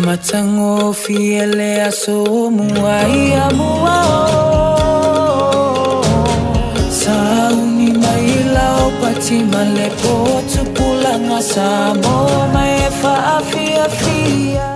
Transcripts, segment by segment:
Matagofie le aso mua ia mua o Sauni mai lau pati ma le potu pulanga Samoa mai e faafiafia.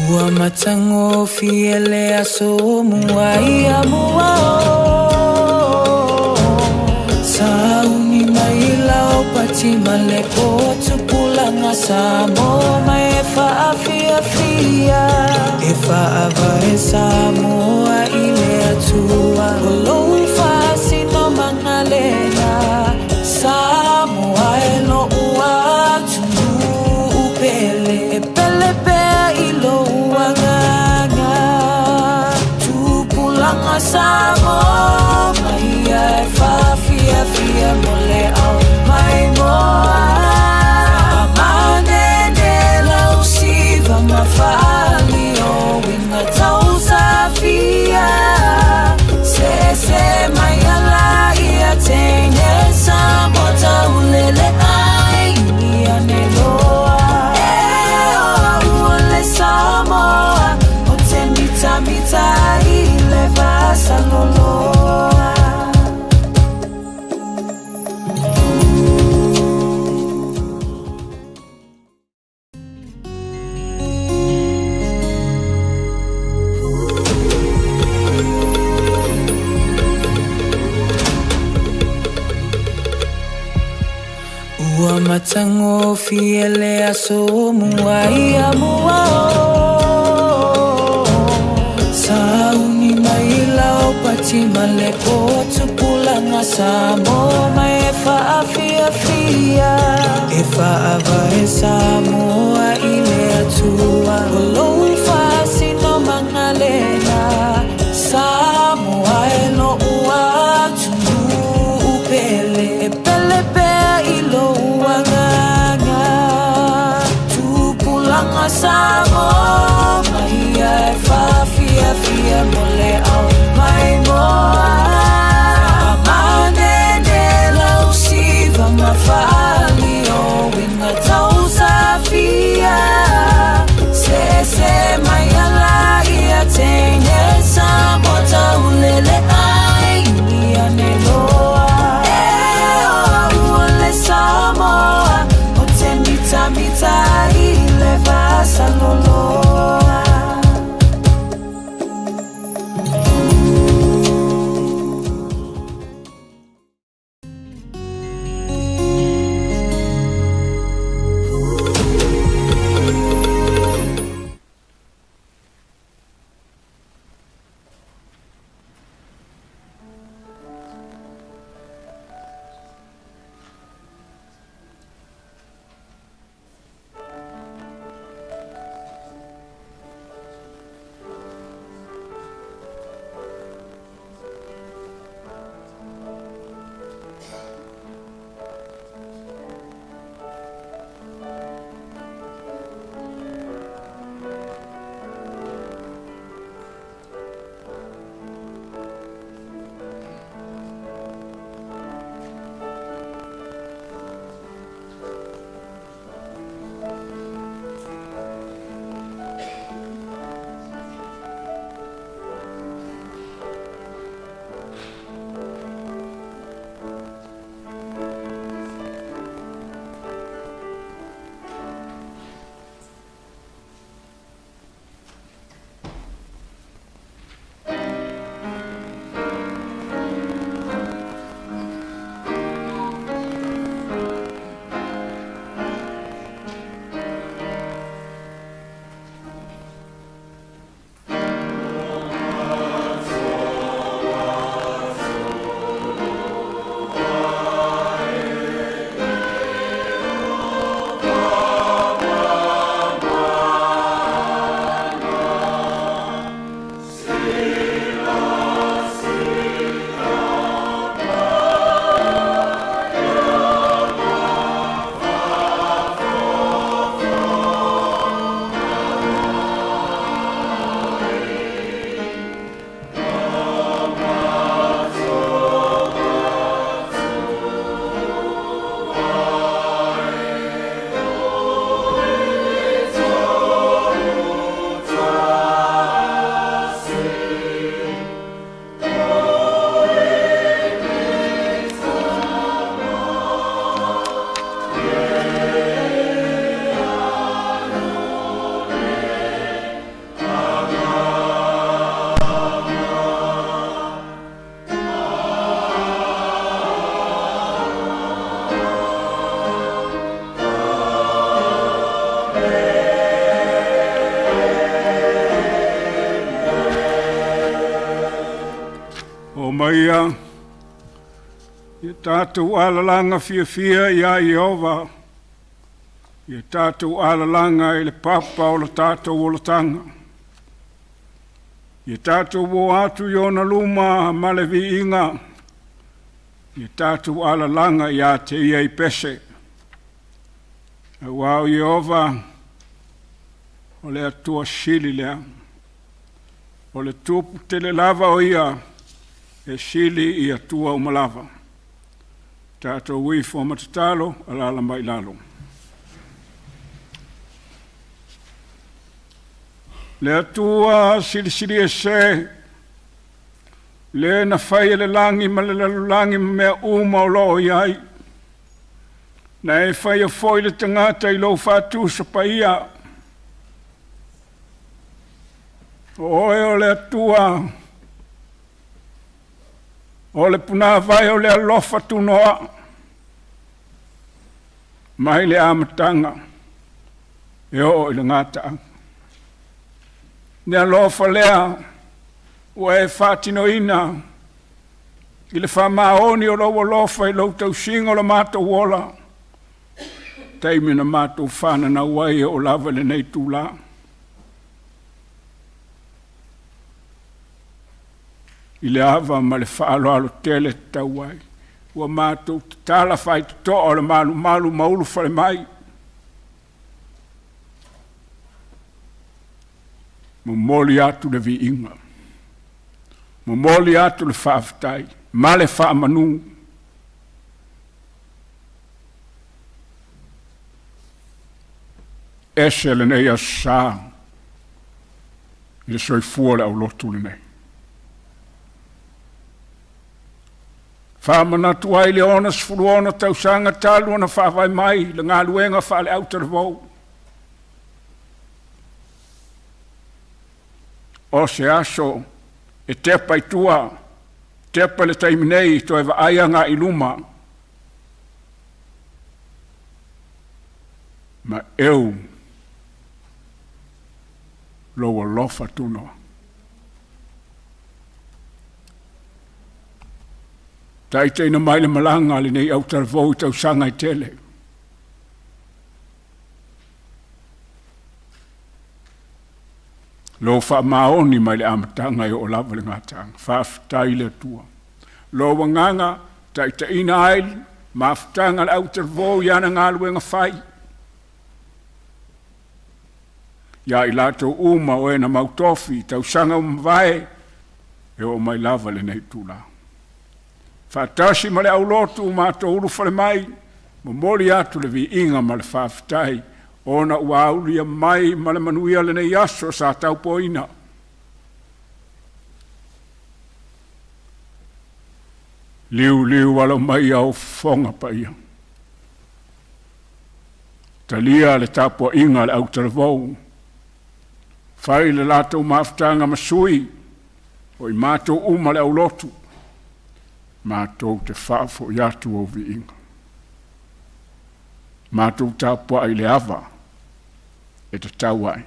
Ua matagofie le aso mua ia mua o Sauni mai lau pati ma le potu pulanga Samoa mai e faafiafia. E faavae Samoa i le Atua o lou faasinomaga lena Samoa e lou atunuu pele e pele pea i lou agaga Tupulaga Samoa mai ia e faafiafia mo le ao maimoa Faamanene lau siva ma faalio uiga tausafia Sese mai ala ia teine Samoa taulele ai ia ne loa E o au o le Samoa o te mitamita i le vasaloloa. Ua matagofie le aso mua ia mua o Sauni mai lau pati ma le potu pulanga Samoa mai e faafiafia. E faavae Samoa i le Atua o lou faasinomaga lena Samoa e lou atunuu pele e pele pea i lou agaga Tupulaga Samoa mai ia e faafiafia mo le ao maimoa Faamanene lau siva ma faalio uiga tausafia Sese mai ala ia teine Samoa taulele ai ia ne loa E o au o le Samoa o te mitamita i le vasaloloa. Tatou alalaga fiafia ia Ieova, ia tatou alalaga i le papa o lo tatou olataga. Ia tatou o atu i ona luma ma le viiga, ia tatou alalaga ia te ia i pese. Auā o Ieova, o le Atua sili lea. O le Tupu tele lava o ia, e sili i Atua uma lava. Tatou ifo ma tatalo, alaala mai i lalo. Le Atua Silisili Ese, le na faia le lagi ma le lalolagi ma mea uma o lo o i ai, na e faia foi le tagata i lou faatusa paia. O oe o le Atua, o le punāvai o le alofa tunoa, mai le amataga e oo i le gataaga. Le alofa lea ua e faatinoina i le faamaoni o lou alofa i lou tausiga o le matou ola, taimi na matou fananau ai e oo lava i lenei itula. I le ava ma le faaaloalo tele e tatau ai, ua matou tatala faitotoa o le malumalu ma ulufale mai, momoli atu le viiga, momoli atu le faafetai ma le faamanu. Ese lenei aso sa i le soifua o le aulotu lenei. Faamanatu ai le 66 tausaga talu ona faavae mai le galuega faale-autalavou. O se aso e tepa i tua, tepa i le taimi nei, toe vaai agai i luma, ma eu lou alofa tunoa. Taitaiina mai le malaga a lenei autalavou i tausaga e tele. Lou faamaoni mai le amataga e oo lava i le gataaga. Faafetai i le Atua. Lou agaga taitaiina ai mafutaga a le autalavou i ana galuega fai. Ia i latou uma o e na mautofi i tausaga ua mavae, e oo mai lava i lenei itula. Faatasi ma le aulotu ua matou ulufale mai, momoli atu le viiga ma le faafetai, ona ua aulia mai ma le manuia lenei aso sa taupoina. Liuliu alo mai au fofoga paia, talia le tapuaiga a le autalavou, fai le latou mafutaga ma sui o i matou uma le aulotu, matou te faafoi atu ou viiga. Matou tapuai i le ava e tatau ai.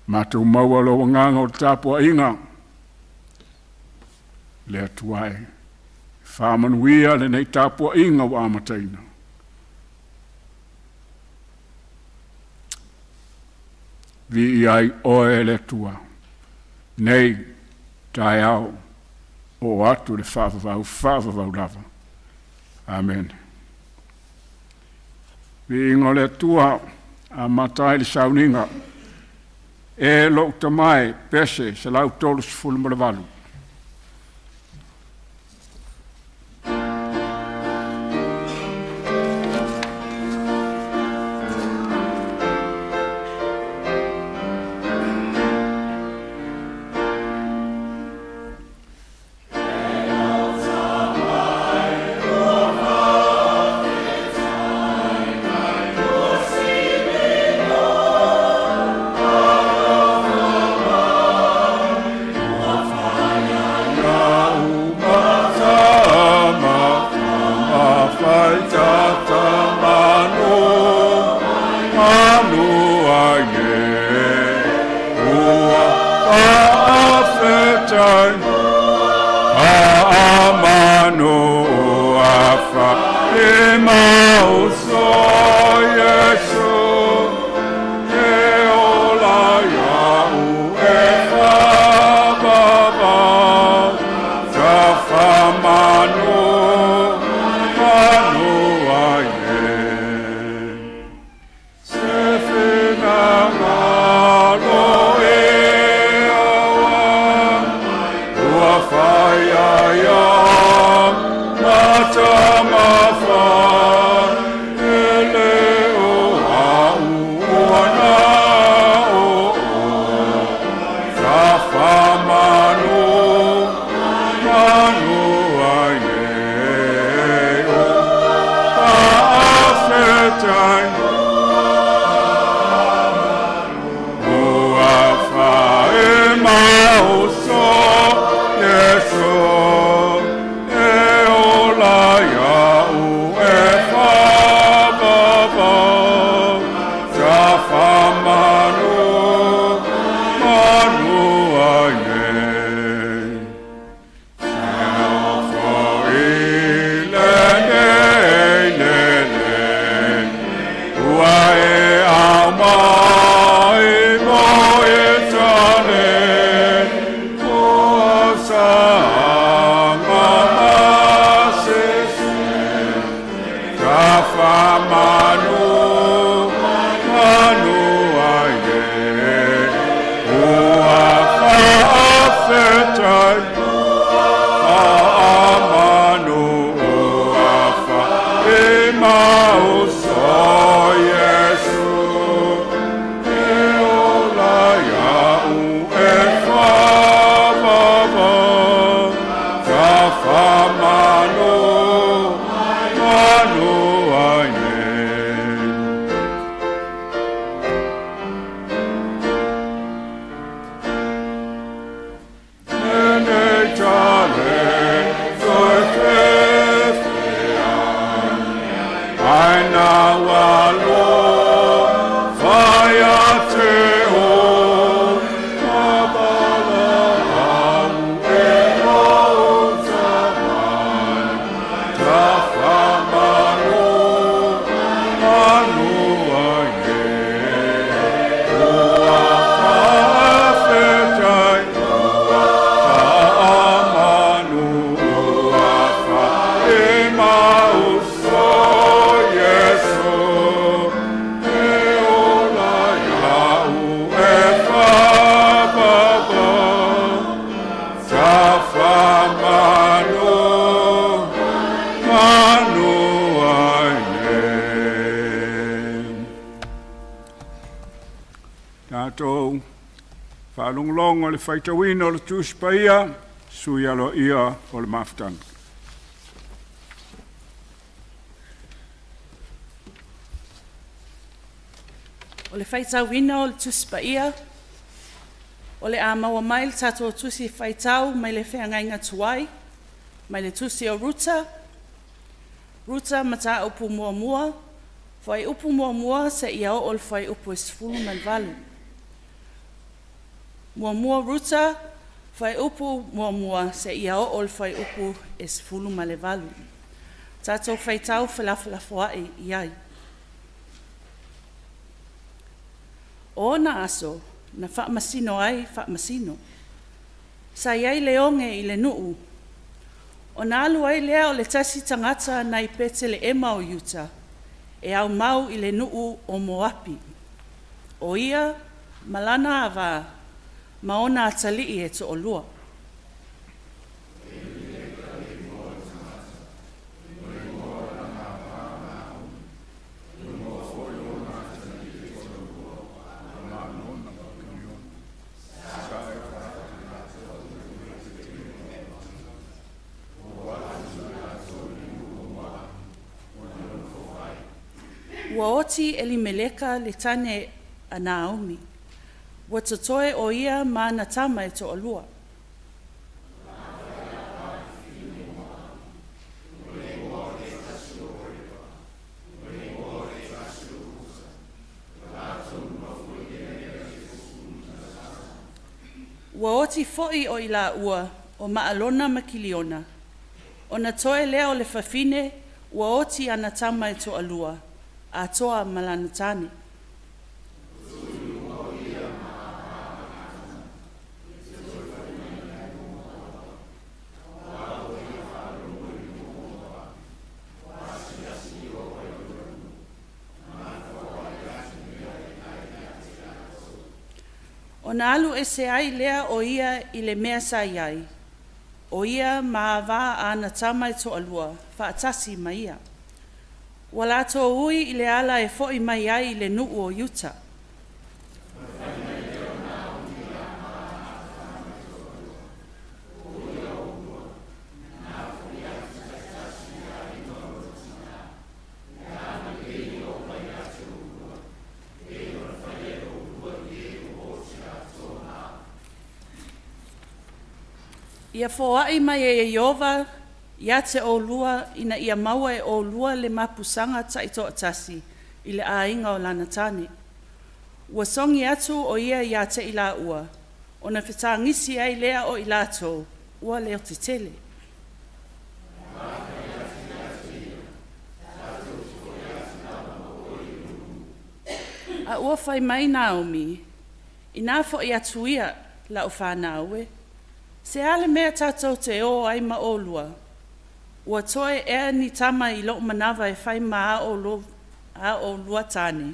Matou maua lou agaga o le tapuaiga, le Atua e faamanuia lenei tapuaiga ua amataina. Viia ai oe le Atua, nei taeao oo atu le faavavau, faavavau lava. Amene. Viiga o le Atua, amata ai le sauniga. E lou tama e, pese 138. Tatou faalogologo i le faitauina o le Tusi Paia, sui aloaia o le mafutaga. O le faitauina o le Tusi Paia, o le a maua mai le tatou Tusi Faitau mai le Feagaiga Tuai, mai le Tusi o Ruta, Ruta Mataupu Muamua, Fuaiupu 1 seia oo i le Fuaiupu 18. 1 Ruta, Fuaiupu 1 seia oo i le Fuaiupu 18. Tatou faitau felafolafoai i ai. O ona aso na faamasino ai faamasino. Sa i ai le oge i le nuu. Ona alu ai lea o le tasi tagata nai Petelehema o Iuta e aumau i le nuu o Moapi. O ia ma lana ava ma ona atalii e toalua. Ua oti Elimeleka le tane a Naomi. Ua totoe o ia ma ana tama e toalua. Ua oti foi o i laua o Maalona ma Kiliona. Ona toe lea o le fafine ua oti ana tama e toalua, atoa ma lana tane. Ona alu ese ai lea o ia i le mea sa i ai, o ia ma ava a ana tama e toalua faatasi ma ia. Ua latou ui i le ala e fo'i mai ai i le nuu o Iuta. Ia foai mai e Ieova ia te ʻolua ina ia maua e ʻolua le mapusaga taitoatasi i le aiga o lana tane. Ua sogi atu o ia iā te i laua, ona fetagisi ai lea o i latou, ua leotetele. A ua fai mai Naomi, Inā fo'i atu ia, la'u fanau e, se a le mea tatou te ō ai ma ʻolua? Ua toe ea ni tama i lo'u manava e fai ma a ʻolua tane?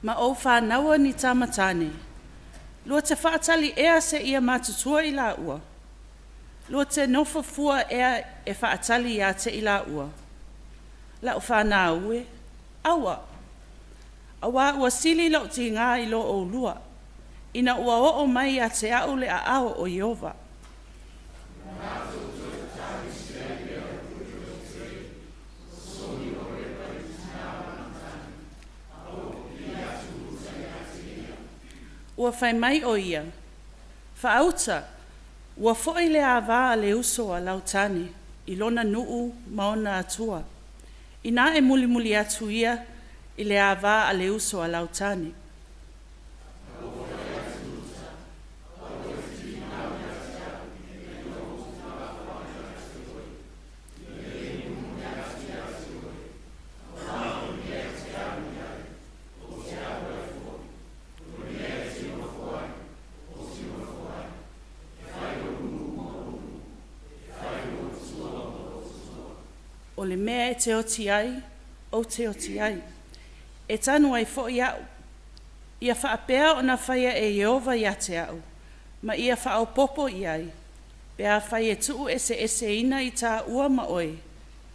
Ma ou fanaua ni tama tane, lua te faatali ea seia matutua i laua? Lua te nofo fua ea e faatali ia te i laua? Lau fanau e, aua, auā ua sili lou tigā i lo oulua, ina ua oo mai ia te a'u le aao o Ieova. Ua fai mai ʻo ia, Faauta, ua foi le avā a le uso a lau tane i lona nuu ma ona atua, inā e mulimuli atu ia i le avā a le uso a lau tane. O le mea e te oti ai, ou te oti ai. E tanu ai foi au. Ia faapea ona faia e Ieova ia te au, ma ia faaopoopo i ai, pe afai e tuueseeseina i tāua ma oe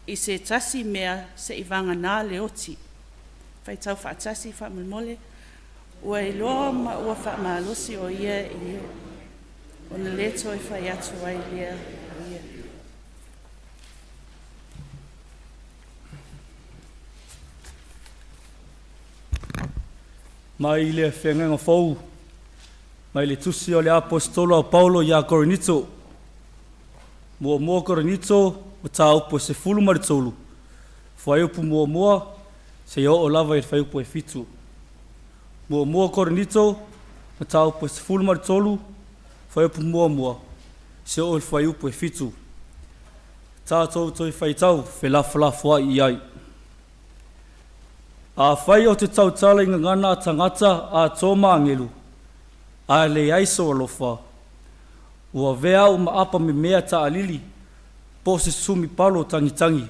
i se tasi mea seivagana le oti. Faitau faatasi faamolemole. Ua iloa ma ua faamalosi o ia i ia, ona le toe fai atu ai lea o ia. Mai le Feagaiga Fou, mai le Tusi o le Aposetolo a Paulo ia Korinito. Muamua Korinito, mataupu e 13, fuaiupu muamua seia oo lava i le fuaiupu e 7. Muamua Korinito, mataupu e 13, fuaiupu muamua seia oo i le fuaiupu e 7. Tatou toe faitau felafolafoai i ai. Afai ou te tautala i gagana a tagata atoa ma agelu, ae leai sou alofa, ua avea au ma apa memea taalili po o se sumi palo tagitagi.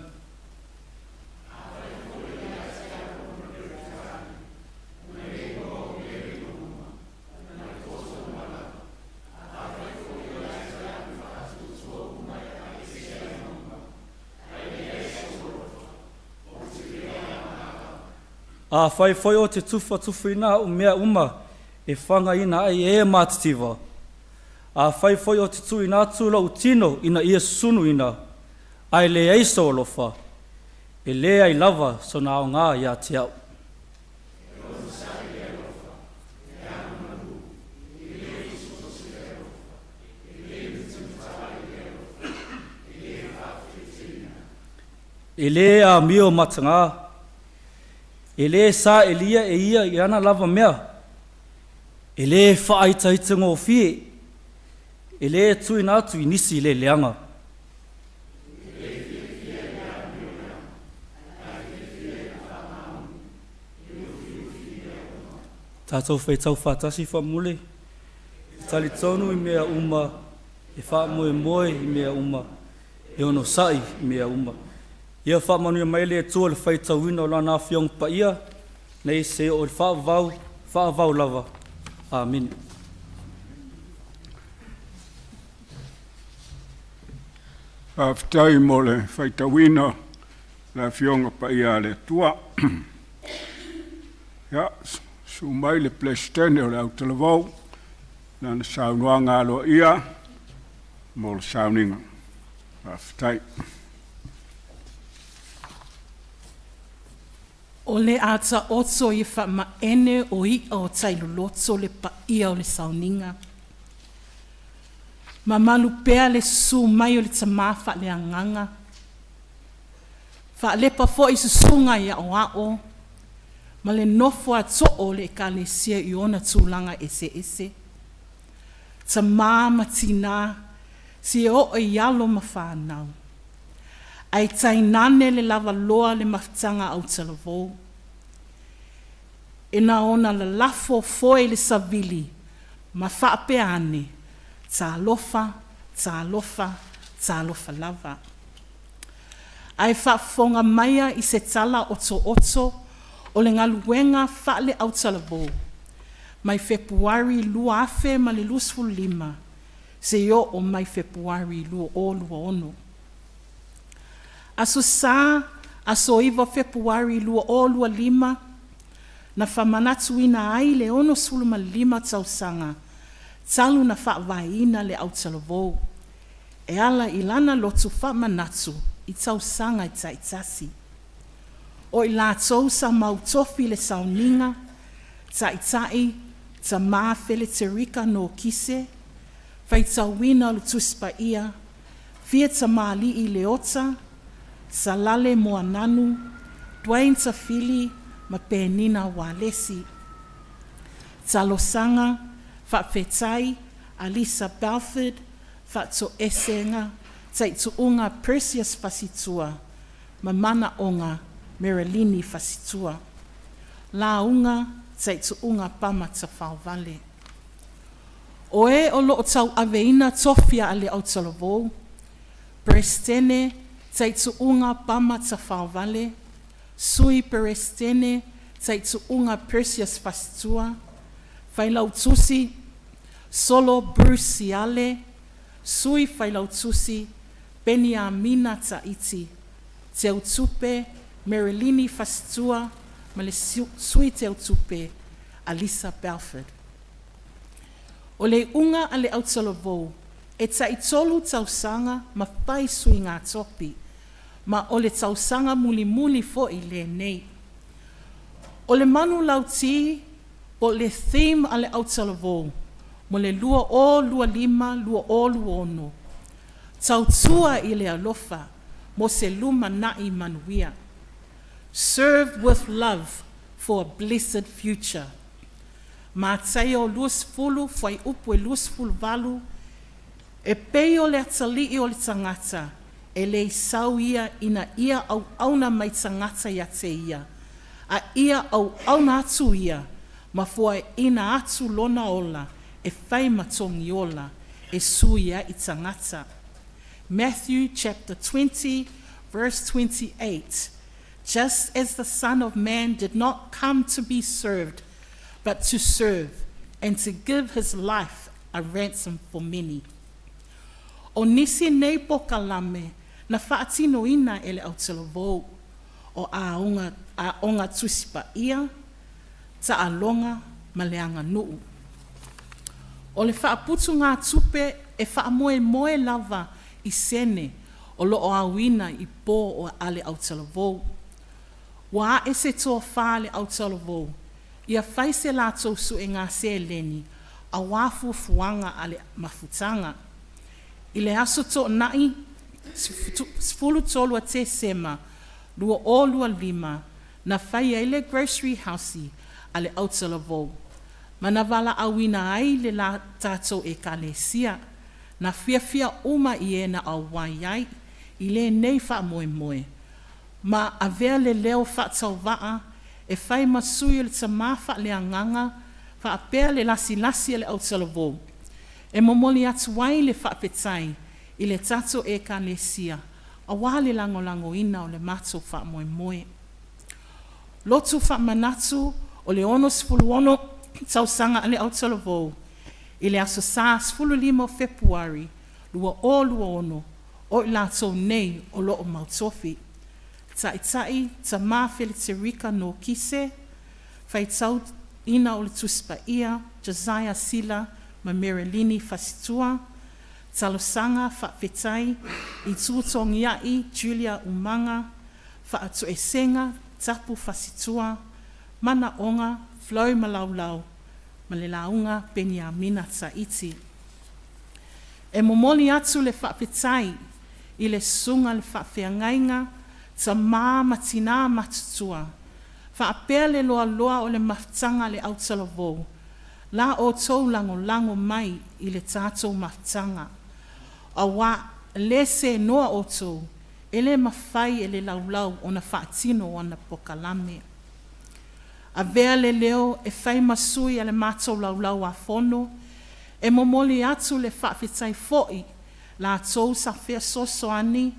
Afai foi ou te tufatufaina aʻu mea uma e fagaina ai e matitiva, afai foi ou te tuuina atu loʻu tino ina ia susunuina, ae leai sou alofa, e leai lava sona aoga ia te au. E lē amio matagā, e lē saelia e ia i ana lava mea, e lē faaitaitagofie, e lē tuuina atu i nisi le leaga. Tatou faitau faatasi faamule, e talitonu i mea uma, e faamoemoe i mea uma, e onosai i mea uma. Ia faamanuia mai le Atua i le faitauina o Lana Afioga Paia, nei seia oo i le faavavau, faavavau lava. Amene. Faafetai mo le faitauina o le Afioga Paia a le Atua. Ia, susu mai le Peresetene o le Autalavou, lana saunoaga aloaia mo le sauniga. Faafetai. O le a taoto i faamaene o i'a o tai loloto le paia o le sauniga. Mamalu pea le susu mai o le tama faaleagaga, faalepa foi susuga i aoao ma le nofo a too o le Ekalesia i ona tulaga eseese, tama ma tinā, seia oo i alo ma fanau. Ae tainane le lavaloa le mafutaga autalavou. E na ona lalafo foe le savili ma faapea ane, Talofa, talofa, talofa lava. Ae faafofoga maia i se tala otooto. o le galuega faale-autalavou mai Fepuari 2025 seia oo mai Fepuari 2026. Aso Sa, aso 9 o Fepuari 2025, na faamanatuina ai le 65 tausaga talu na faavaeina le autalavou, e ala i lana lotu faamanatu i tausaga e taitasi. O i latou sa mautofi i le sauniga, Taitai Tamā Feleterika Nokise, Faitauina o le Tusi Paia, Fia Tamalii Leota, Salale Moananu, Dwayne Tafili ma Penina Ualesi. Talosaga, Faafetai Alisa Belford, Faatoesega Taituuga Perseus Fasitua ma Manaoga Merelini Fasitua. Lauga Taituuga Pama Tafaovale. O e o loo tauaveina tofi a le Autalavou, Peresetene Taituuga Pama Tafaovale, Sui Peresetene Taituuga Perseus Fasitua, Failautusi Solo Bruce Siale, Sui Failautusi Peniamina Taiti, Teutupe Merelini Fasitua ma le Sui Teutupe Alisa Belford. O le iuga a le autalavou, e tai-3 tausaga ma fai suiga tofi, ma o le tausaga mulimuli foi lenei. O le manulauti po o le theme a le autalavou mo le 2025/2026, “Tautua i le alofa mo se lumanai manuia.” Serve with love for a blessed future. Mataio 20 fuaiupu e 28, “E pei o le atalii o le tagata, e le i sau ia ina ia auauna mai tagata ia te ia, a ia auauna atu ia, ma foaiina atu lona ola e fai ma togiola e sui ai tagata.” Matthew chapter 20 verse 28, “Just as the Son of Man did not come to be served, but to serve and to give his life a ransom for many.” O nisi nei polokalame na faatinoina e le Autalavou, o Aoga Tusi Paia, Taaloga ma le Aganuu. O le faaputugatupe e faamoemoe lava i sene o lo o aoina i po a le autalavou. Ua ae se tofa a le autalavou ia fai se latou suega seleni aua fuafuaga a le mafutaga. I le aso Toonai 13 o Tesema 2025 na fai ai le Grocery House a le Autalavou, ma na valaauina ai le tatou Ekalesia. Na fiafia uma i e na auai ai i lenei faamoemoe, ma avea le leo faatauvaa e fai ma sui o le tama faaleagaga faapea le lasilasi a le autalavou, e momoli atu ai le faafetai i le tatou Ekalesia aua le lagolagoina o le matou faamoemoe. Lotu Faamanatu o le 66 Tausaga a le Autalavou, i le Aso Sa 15 o Fepuari 2026, o i latou nei o lo o mautofi: Taitai Tamā Feleterika Nokise, Faitauina o le Tusi Paia Josiah Sila ma Merelini Fasitua, Talosaga Faafetai I Tutogiai Julia Umaga, Faatoesega Tapu Fasitua, Manaoga Flo Malaulau ma le Lauga Peniamina Taiti. E momoli atu le faafetai i le Susuga i le Faafeagaiga, tama ma tina matutua, faapea le loaloa o le mafutaga a le Autalavou, la outou lagolago mai i le tatou mafutaga, aua a le seanoa outou, e le mafai e le laulau ona faatino ana polokalame. Avea le leo e fai ma sui a le matou Laulau-a-Fono e momoli atu le faafetai foi latou sa fesoasoani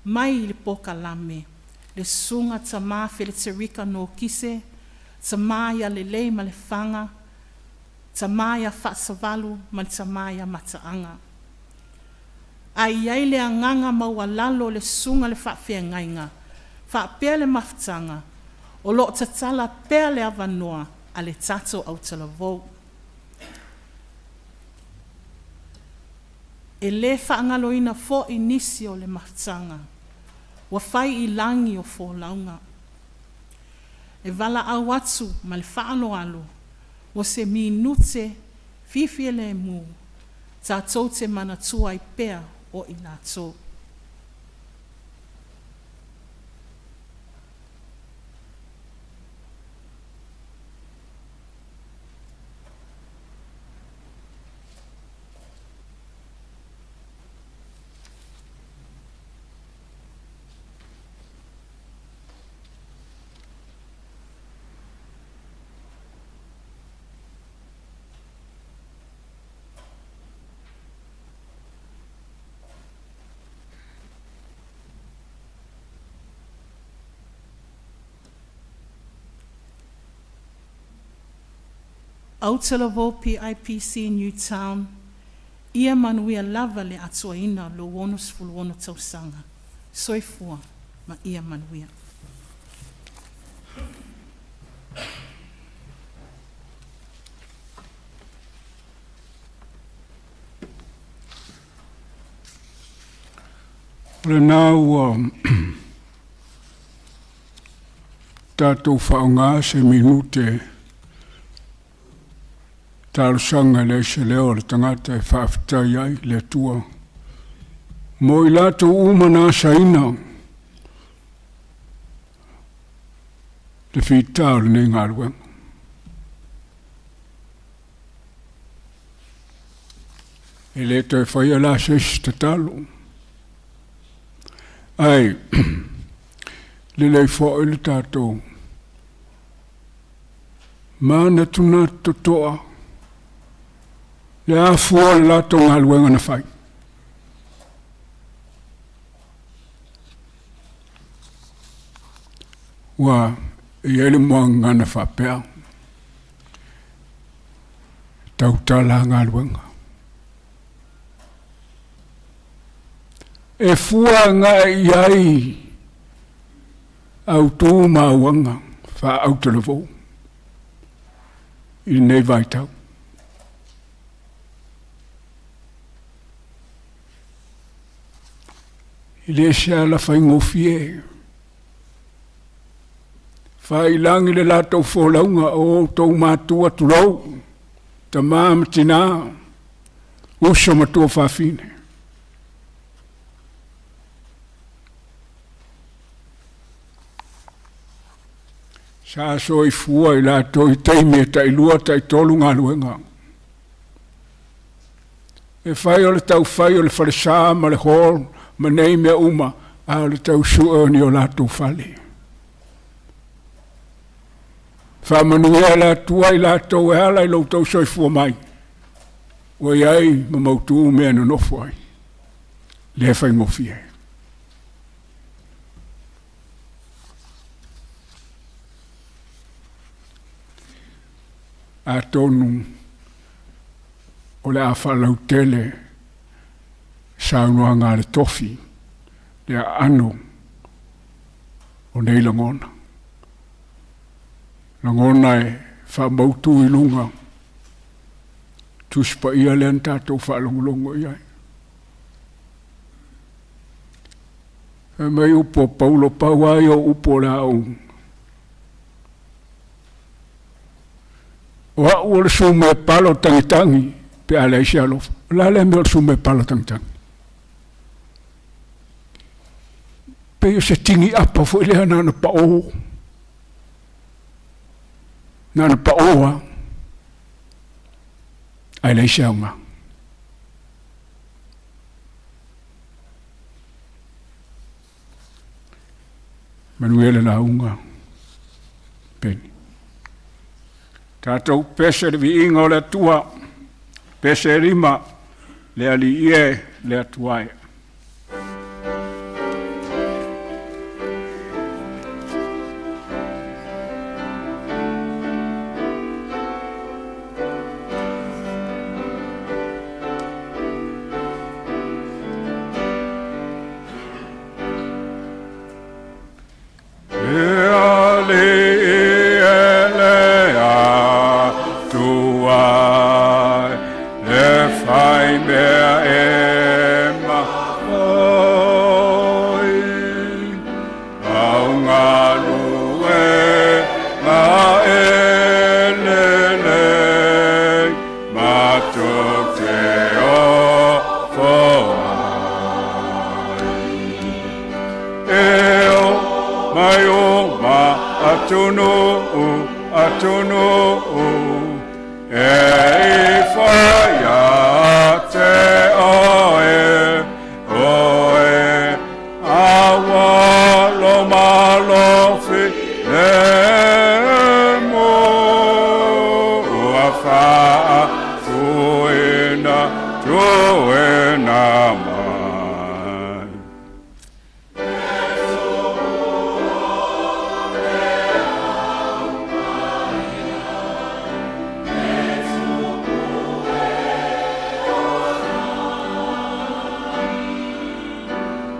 mai i le polokalame. Le Susuga Tamā Feleterika Nokise, Tamā ia Leleimalefaga, Tamā ia Faasavalu ma le Tamā ia Mataaga. A i ai le agaga maualalo o le susuga i le faafeagaiga faapea le mafutaga, o lo o tatala pea le avanoa a le tatou autalavou. E le faagaloina foi nisi o le mafutaga ua fai i lagi o folauga. E valaau atu ma le faaaloalo mo se minute fifilemu tatou te manatua ai pea o i latou. Autalavou PIPC Newtown, ia manuia lava le atoaina o lou 66 tausaga. Soifua ma ia manuia. O lena ua tatou faaaoga se minute talosaga e leai se leo o le tagata e faafetai ai le Atua mo i latou uma na asaina le fita o lenei galuega. E le toe faia la se isi tatalo, ae lelei foi le tatou manatunatu totoa le afua o le latou galuega na fai. Ua i ai le muagagana faapea, tautala galuega. E fua agai i ai autu ma auaga faautalavou i lenei vaitau. E le se ala faigofie. Faailagi le latou folauga o outou matua tulou, tamā ma tinā, uso ma tuafafine. Sa soifua i latou i taimi e tailua taitolu galuega. E fai o le taufai o le falesa ma le hall ma nei mea uma, a o le tau sue o ni o latou fale. Faamanuia e le Atua i latou e ala i lo outou soifua mai, ua i ai ma mautu mea e nonofo ai, le faigofie. Atonu o le a faalautele saunoaga a le tofi le aano o nei lagona. Lagona e faamautu i luga Tusi Paia lea na tatou faalogologo i ai. Fai mai upu o Paulo, pau lava ia o upu o le a ou O au o le sume palo tagitagi pe a leai se alofa. O le a lea mea o le sume palo tagitagi? Pei o se tini apa foi lea na ona pao. Na ona pao lava. Ae leai se aoga. Manuia le lauga. Peni. Tatou pese le viiga o le Atua, pese e lima, le Alii e, le Atua e. atunuu, atunuu, e ifo ia te oe, oe, aua lo malofi le mu, ua faatuina, tuina mai.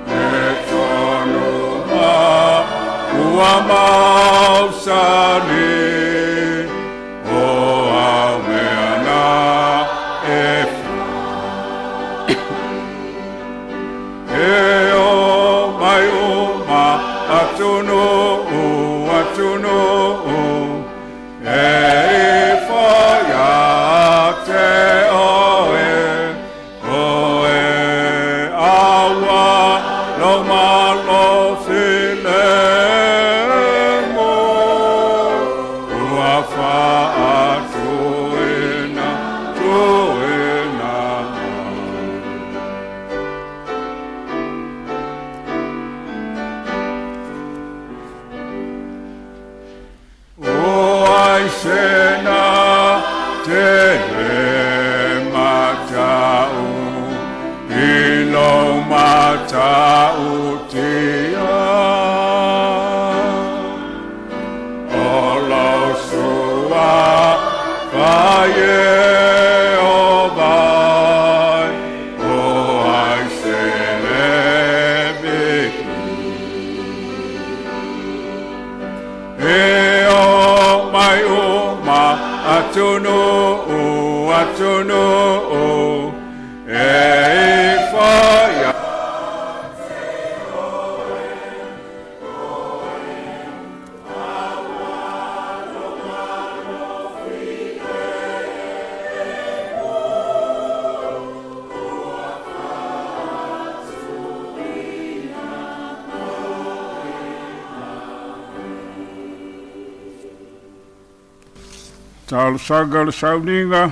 E tonu ma ua mausali, o au mea na e E o mai uma atunuu, atunuu, e ifo ia te oe, oe, aua lou malofi lemu, ua faatuina, tuina mai. O ai sena te le matau i lou matautia. O lou sua fa Ieova, o ai se le E o mai uma atunuu, atunuu, e ifo ia. Talosaga o le sauniga,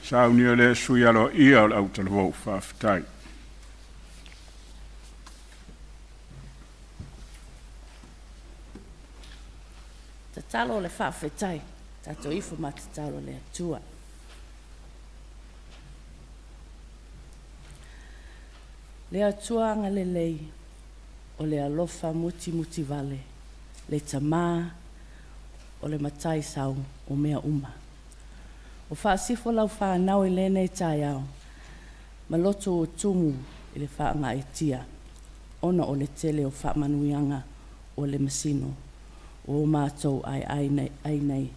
saunia lea sui aloaia o le autalavou. Faafetai. Tatalo o le faafetai, tatou ifo ma tatalo le Atua. Le Atua agalelei, o le alofa mutimutivale, le Tamā, o le Matai sau o mea uma. O faasifo lau whānau i lenei taeao, ma loto o tumu i le whaangaetia, ona o le tele o whaamanuianga o le masino, o mātou ai ai nei, ai nei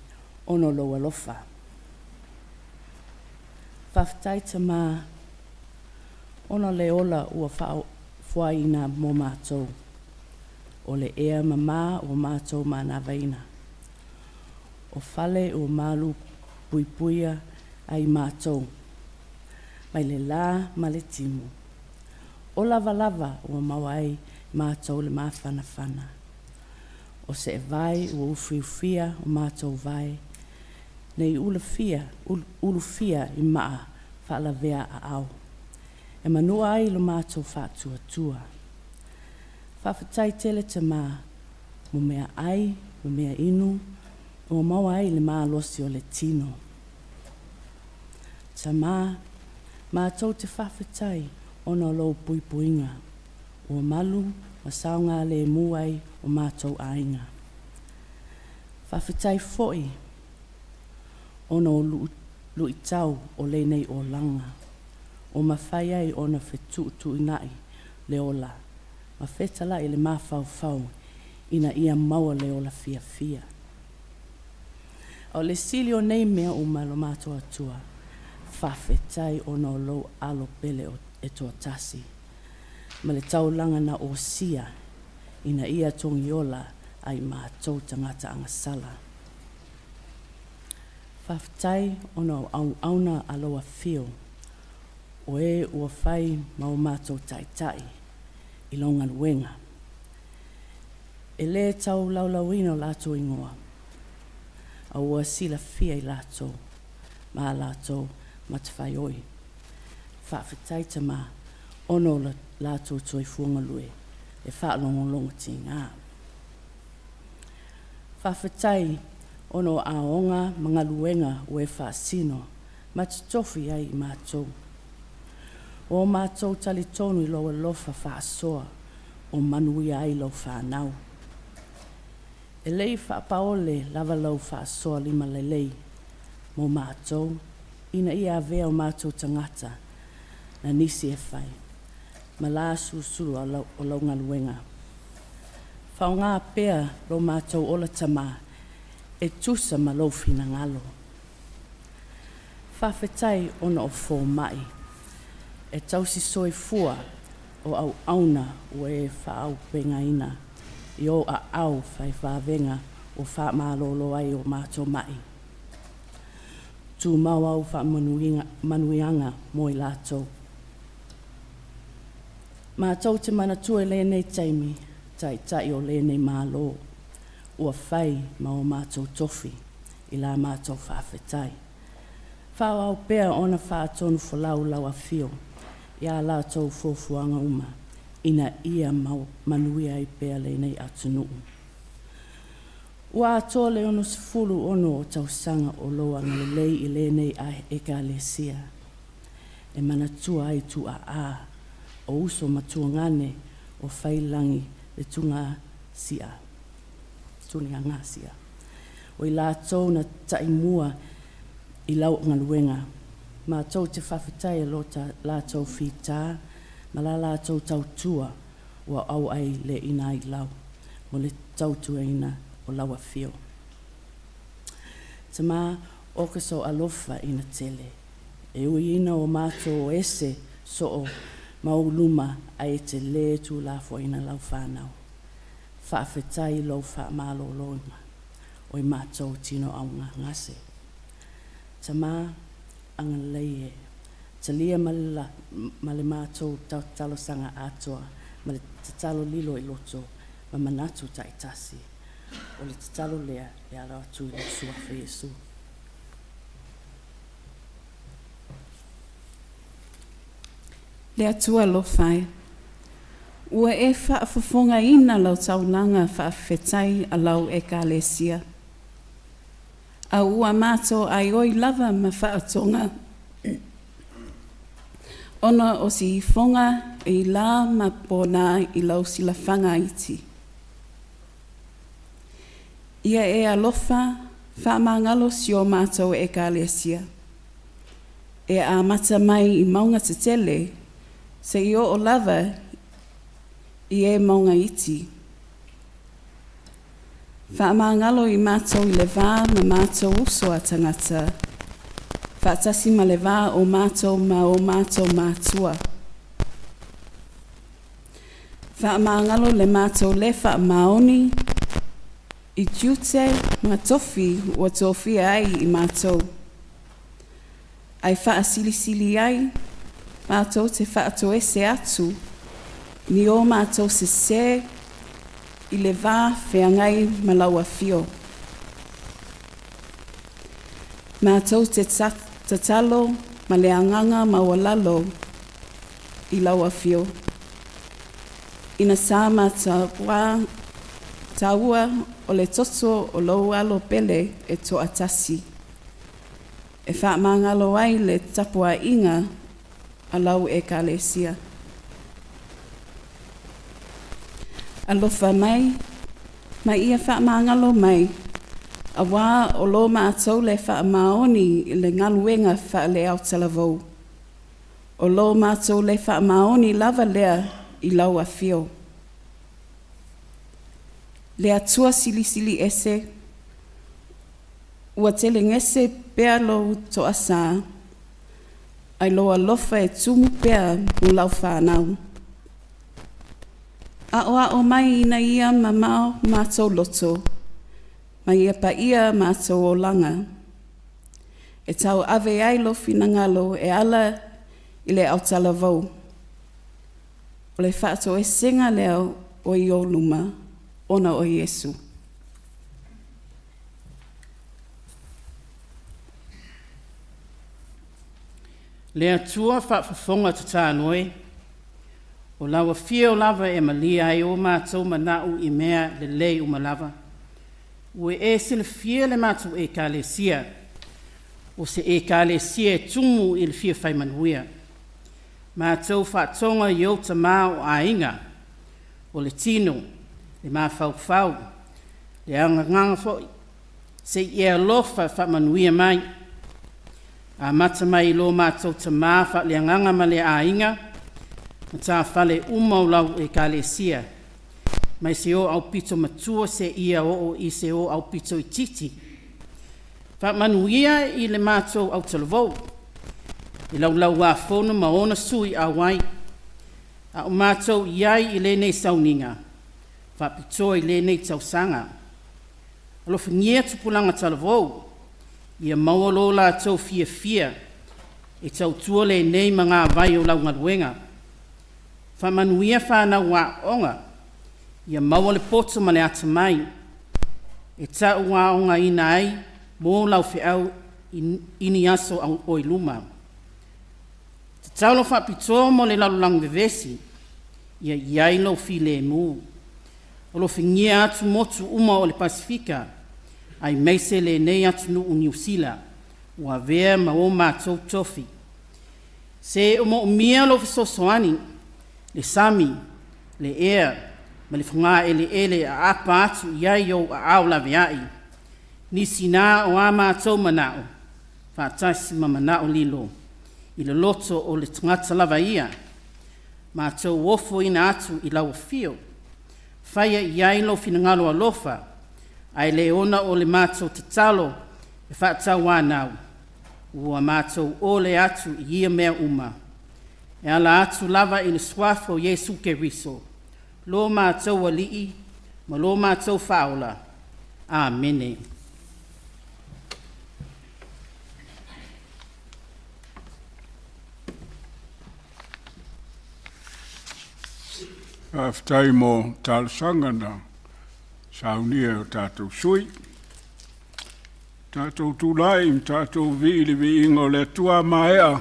ona o lou alofa. Faafetai Tamā, ona le ola ua faafoaiina mo mātou, o le ea mamā ua mātou manavaina. O fale ua malu puipuia ai mātou, mai le lā ma le timu. O lavalava ua maua ai mātou le mafanafana. O seevai ua ufiufia o mātou vae, nei ulafia, ulufia i maa faalavea aao. E manua ai lo mātou faatuatua. Faafetai tele Tamā, mo mea ai, mo mea inu, ua maua ai le malosi o le tino. Tamā, mātou te faafetai ona o lou puipuiga, ua malu ma saogalemu ai o mātou aiga. Faafetai foi ona o luitau o lenei olaga, ua mafai ai ona fetuutuunai le ola, ma fetalai le mafaufau ina ia maua le ola fiafia. O le sili o nei mea uma lo matou Atua, faafetai ona o lou alo pele e toatasi, ma le taulaga na osia ina ia togiola ai mātou tagata agasala. Faafetai ona o auauna a lou afio, o e ua fai ma o matou taitai i lau galuega. E lē tau laulauina o latou igoa, a ua silafia i latou ma a latou matafaioi. Faafetai Tamā ona o le latou soifua galue e faalogologotiga. Faafetai ona o aoga ma galuega ua e faasino ma totofi ai i matou. Ua matou talitonu i lou alofa faasoa o manuia ai lau fanau. E le i faapaole lava lau faasoa limalelei mo matou ina ia avea o matou tagata na nisi e fai ma la sulusulu o lau galuega. Faaaoga pea lo matou ola Tamā e tusa ma lou finagalo. Faafetai ona o fomai e tausi soifua o auauna ua e faaauupegaina i ou aao fai vavega ua faamalolo ai o matou mai. Tumau au faamanuiaga mo i latou. Matou te manatua i lenei taimi Taitai o lenei Malo ua fai ma o matou tofi i la matou faafetai. Faaauau pea ona faatonufolau lau afio i a latou fuafuaga uma ina ia manuia ai pea lenei atunuu. Ua atoa le 66 o tausaga o lou agalelei i lenei Ekalesia e manatua ai tuaa o uso ma tuagane o Faiilagi le Tuliagasia, o i latou na taimua i lau galuega. Matou te faafetai i lo latou fita ma la latou tautua ua auai le inailau mo le tautuaina o lau afio. Tamā, oka sou alofa ina tele, e ui ina o matou o ese soo ma ou luma, ae e te le tuulafoaiina lau fanau. Faafetai i lou faamaloloina o i matou tinoauga gase. Tamā, agalelei e, talia ma le matou talosaga atoa ma le tatalo lilo i loto ma manatu taitasi. O le tatalo lea e ala atu i lou Suafa Iesu. Le Atua alofa e, ua e faafofogaina lau taulaga faafetai a lau Ekalesia, a ua matou aioi lava ma faatoga ona o si'ifoga e i lā ma pōnā i lau silafaga iti. Ia e alofa faamagalo si o matou Ekalesia, e amata mai i mauga tetele seia oo lava i e mauga iti. Faamagalo i matou i le va ma matou uso a tagata, faatasi ma le va o matou ma o matou matua. Faamagalo le matou le faamaoni i tiute ma tofi ua tofia ai i matou, ae faasilisili ai matou te faatoese atu ni o matou sesē i le va feagai ma lau afio. Matou te tatalo ma le agaga maualalo i lau afio, ina sa mataua taua o le toto o lou Alo pele e toatasi, e faamagalo ai le tapuaiga a lau Ekalesia. Alofa mai ma ia faamagalo mai, auā o lo matou le faamaoni i le galuega faale-autalavou, o lo matou le faamaoni lava lea i lau afio. Le Atua Silisili Ese, ua telegese pea lou toasā, ae lou alofa e tumu pea mo lau fanau. Aoao mai ina ia mamao matou loto ma ia paia matou olaga, e tauave ai lou finagalo e ala i le autalavou. O le faatoesega lea ua i ou luma. ona o Iesu. Le Atua faafofoga tatalo e, o lau afio lava e malia ai o matou mana'o i mea lelei uma lava. Ua e silafia le matou Ekalesia, o se Ekalesia e tumu i le fia fai manuia. Matou faatoga i ou tama o aiga, o le tino, le mafaufau, le agaga foi, se i e alofa faamanuia mai. Amata mai i lo matou Tamā faaleagaga ma le aiga, matafale uma o lau Ekalesia, mai si ou aupito matua seia oo i se aupito itiiti. Faamanuia i le matou autalavou, i Laulau-a-Fono ma ona sui auai, a o matou i ai i lenei sauniga faapitoa i lenei tausaga. Alofagia tupulaga talavou, ia maua lo latou fiafia e tautua lenei magavai o lau galuega. Faamanuia fanau aooga, ia maua le poto ma le atamai e tauaogaina ai mo lau feau i ni aso oi luma. Tatalo faapitoa mo le lalolagi vevesi, ia i ai lou filemu. Alofagia atumotu uma o le Pasefika aemaise lenei atunuu Niu Sila ua avea ma o matou tofi. Se o moomia lou fesoasoani, le sami, le ea ma le fogaeleele e aapa atu i ai ou aao laveai, nisi na o a matou manao faatasi ma manao lilo i le loto o le tagata lava ia. Matou ofoina atu i lau afio, faia i ai lou finagalo alofa, ae le ona o le matou tatalo e faatauanau, ua matou ole atu i ia mea uma e ala atu lava i le Suafa o Iesu Keriso lo matou Alii ma lo matou Faaola. Amene. Faafetai mo talosaga na saunia e o tatou sui. Tatou tulai ma tatou vivii i le viiga o le Atua, a maea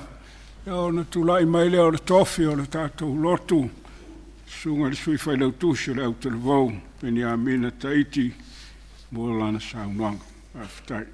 ona tulai mai lea o le tofi o le tatou lotu, susuga i le Sui Failautusi o le Autalavou, Peniamina Taiti mo lana saunoaga. Faafetai.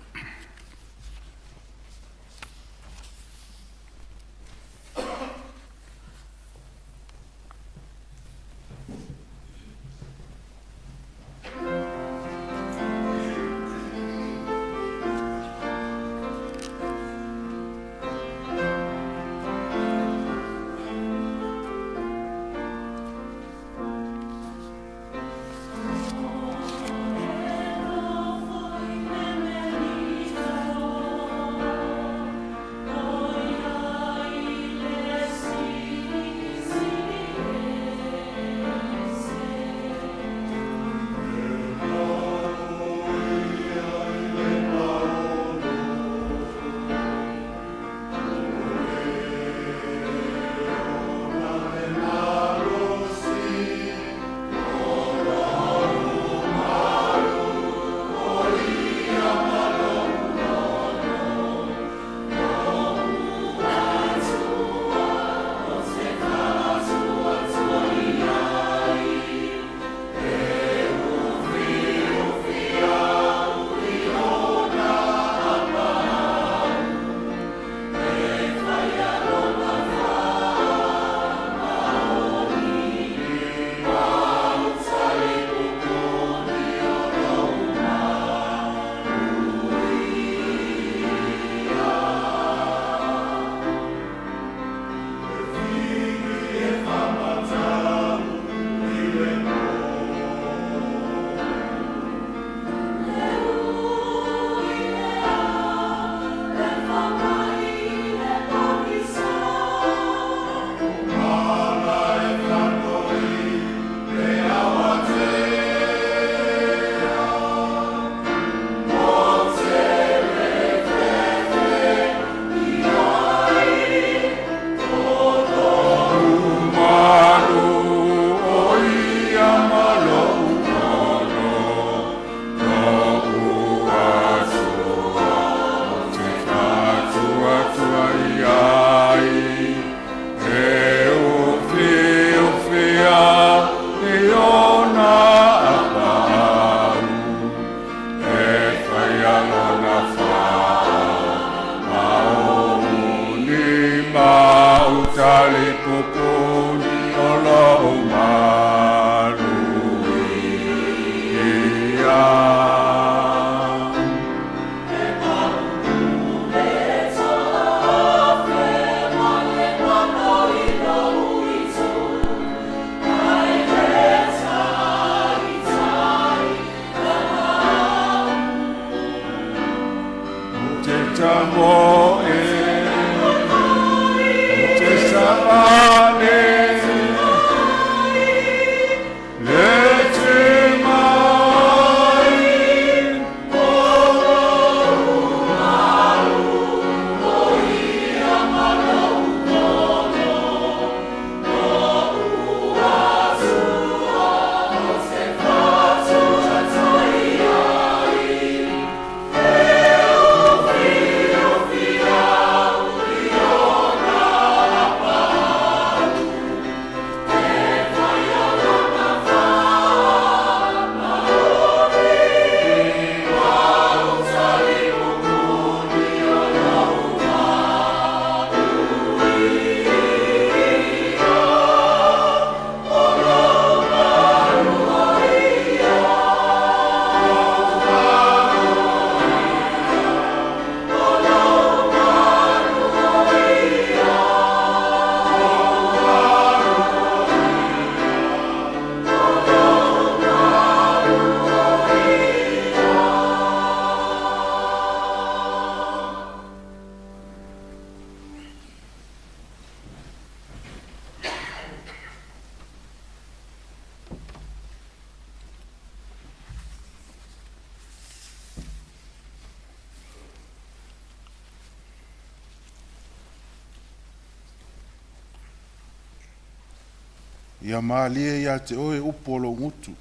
Ia malie ia te oe upu o lou gutu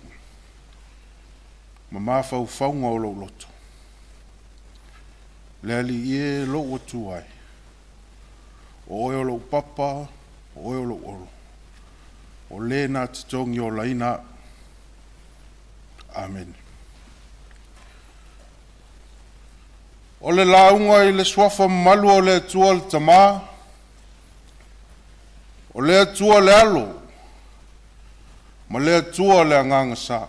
ma mafaufauga o lou loto. Le Alii e lou Atua e, o oe o lou papa, o oe o lou olo, o le na te togiolaina au. Amene. O le lauga i le suafa mamalu o le Atua le Tamā, o le Atua le Alo, ma le Atua le Agaga Sa.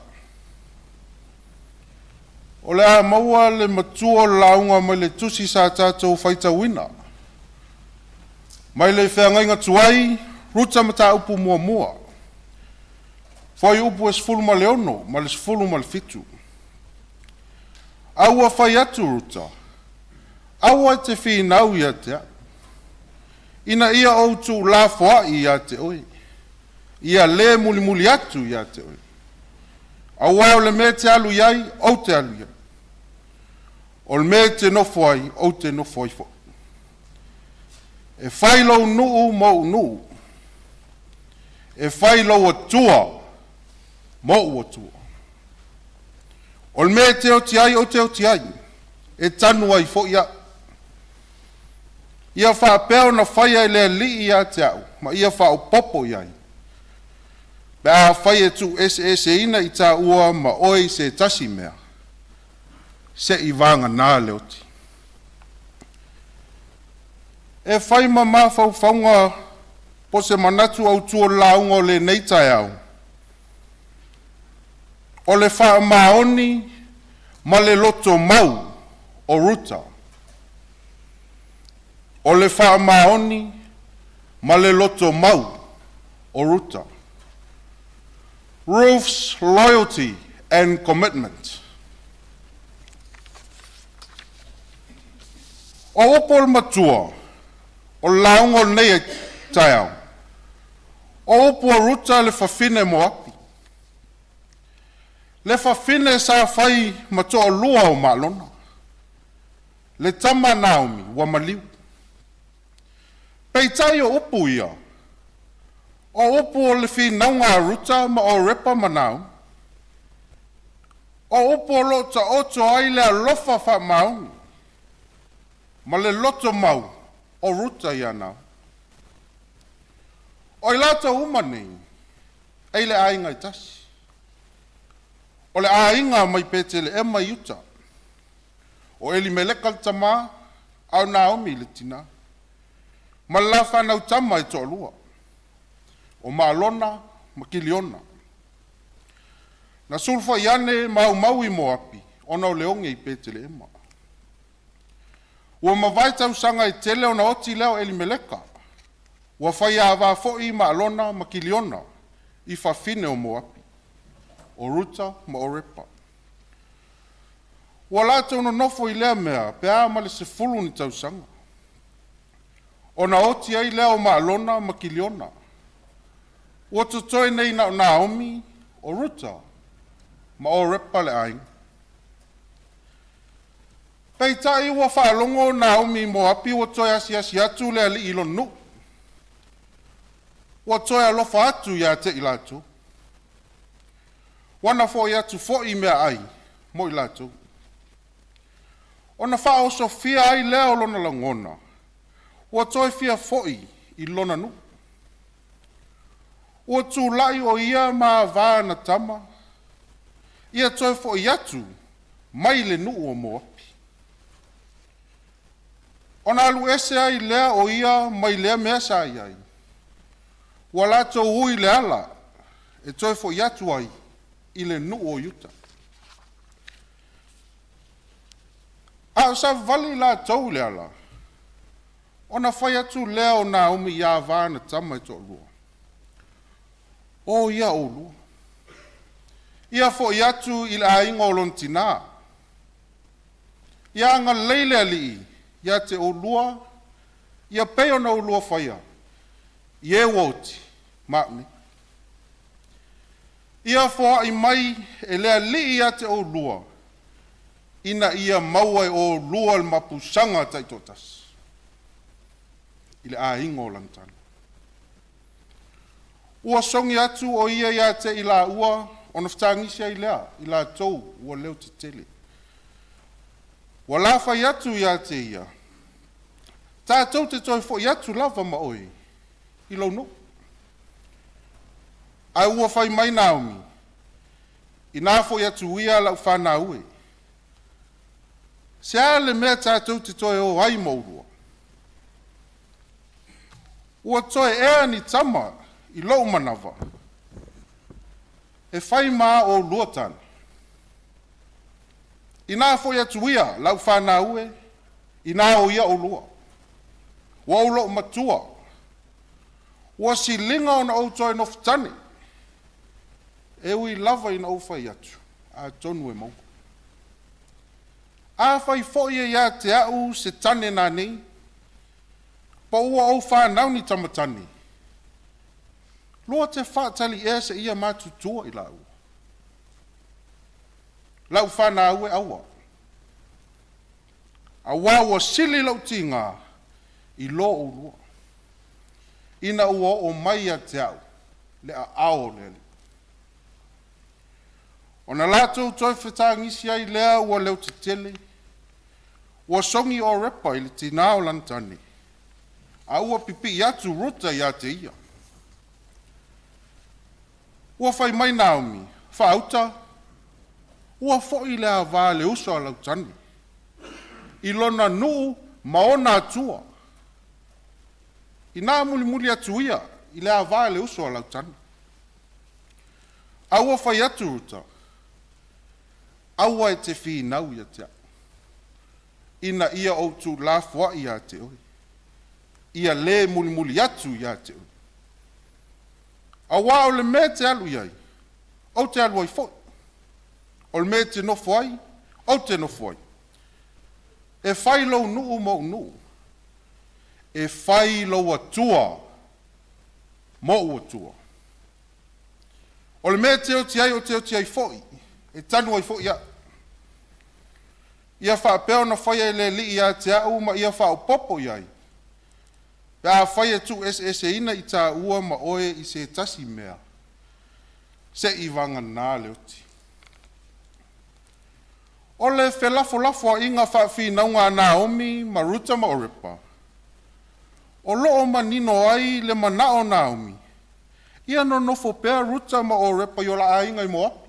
O le a maua le matua o le lauga mai le tusi sa tatou faitauina. Mai le feagaiga tuai, Ruta Mataupu muamua, fuaiupu e 16 ma le 17. A ua fai atu Ruta, aua e te finau ia te a'u, ina ia ou tuulafoa'i ia te oe, ia le mulimuli atu ia te oe. Auā o le mea e te alu i ai, ou te alu i ai. O le mea e te nofo ai, ou te nofo ai foi. E fai lou nuu ma o'u nuu, e fai lou Atua ma o'u Atua. O le mea e te oti ai, ou te oti ai, e tanu ai foi a'u. Ia faapea ona faia e le Alii ia te a'u ma ia faaopoopo i ai, pe afai e tuueseeseina i tāua ma oe i se tasi mea, seivagana le oti. E fai ma mafaufauga po se manatu autu o le lauga o lenei taeao, o le faamaoni ma le lotomau o Ruta. O le faamaoni ma le lotomau o Ruta. Ruth's loyalty and commitment. O upu o le matua o le lauga o lenei taeao, o upu a Ruta le fafine Moapi, le fafine sa fai ma toalua o Maalona, le tama a Naomi ua maliu. Peitai o upu ia, o upu o le finauga a Ruta ma Orepa ma Naomi. O upu o lo o taoto ai le alofa faamaoni ma le loto mau o Ruta ia Naomi. O i latou uma nei, e i le aiga e tasi. O le aiga mai Petelehema i Iuta. O Elimeleka le tamā, a o Naomi le tinā. Ma le la fanau tama e toalua, o Maalona ma Kiliona. Na sulufai ane ma aumau i Moapi ona o le oge i Petelehema. Ua mavae tausaga e tele ona oti lea o Elimeleka. Ua faiavā foi Maalona ma Kiliona i fafine o Moapi, o Ruta ma Orepa. Ua latou nonofo i lea mea pe a ma le 10 ni tausaga, ona oti ai lea o Maalona ma Kiliona. Ua totoe nei na o Naomi, o Ruta ma Orepa le aiga. Peitai ua faalogo Naomi i Moapi ua toe asiasi atu le Alii i lona nuu, ua toe alofa atu ia te i latou. Ua na foi atu foi meaai mo i latou. Ona faaosofia ai lea o lona lagona, ua toe fia foi i lona nuu. Ua tulai o ia ma avā ana tama, ia toe foi atu mai le nuu o Moapi. Ona alu ese ai lea o ia mai lea mea sa i ai, ua latou ui le ala e toe foi atu ai i le nuu o Iuta. A o savavali i latou i le ala, ona fai atu lea o Naomi i avā ana tama e toalua, “O ia oulua, ia foi atu i le aiga o lona tinā. Ia agalelei le Alii ia te oulua ia pei ona oulua faia i e ua oti ma a'u nei. Ia foai mai e le Alii ia te oulua ina ia maua e oulua le mapusaga taitoatasi i le aiga o lagitala.” Ua sogi atu o ia iā te i laua ona fetagisi ai lea i latou ua leo tetele. Ua la fai atu iā te ia, tatou te toe fo'i atu lava ma oe i lou nuu. Ae ua fai mai Naomi, inā fo'i atu ia lau fanau e. Se a le mea tatou te toe o ai ma oulua? Ua toe ea ni tama i lou manava e fai ma a oulua tane. Inā foi atu ia lau fanau e, inā o ia oulua. Ua ou loo matua, ua siliga ona ou toe nofotane, e ui lava ina ou fai atu, atonu e maua. Afai foi e ia te a'u se tane nanei, po ua ou fanau ni tama tane, lua te faatali ea seia matutua i laua? Lau fanau e aua, auā ua sili lou tigā i lo oulua, ina ua oo mai ia te a'u le aao o le Alii.” Ona latou toe fetagisi ai lea ua leotetele. Ua sogi o Orepa i le tinā o lana tane, a ua pipii atu Ruta ia te ia. Ua fai mai Naomi, “Faauta, ua foi le avā a le uso a lau tane i lona nuu ma ona atua. Ina mulimuli atu ia i le avā a le uso a lau tane.” A ua fai atu Ruta, “Aua e te finau ia te a'u, ina ia ou tuulafoai ia te oe, ia le mulimuli atu ia te oe. Auā o le mea e te alu i ai, ou te alu ai foi, o le mea e te nofo ai, ou te nofo ai. E fai lou nuu mo'u nuu, e fai lou Atua mo'u Atua. O le mea e te oti ai, ou te oti ai foi, e tanu ai foi a'u. Ia faapea ona faia e le Alii ia te a'u ma ia faaopoopo i ai, pe afai e tuueseeseina i tāua ma oe i se tasi mea, seivagana le oti.” O le felafolafoaiga faafinauga a Naomi ma Ruta ma Orepa, o lo o manino ai le manao o Naomi ia nonofo pea Ruta ma Orepa i o la aiga i Moapi.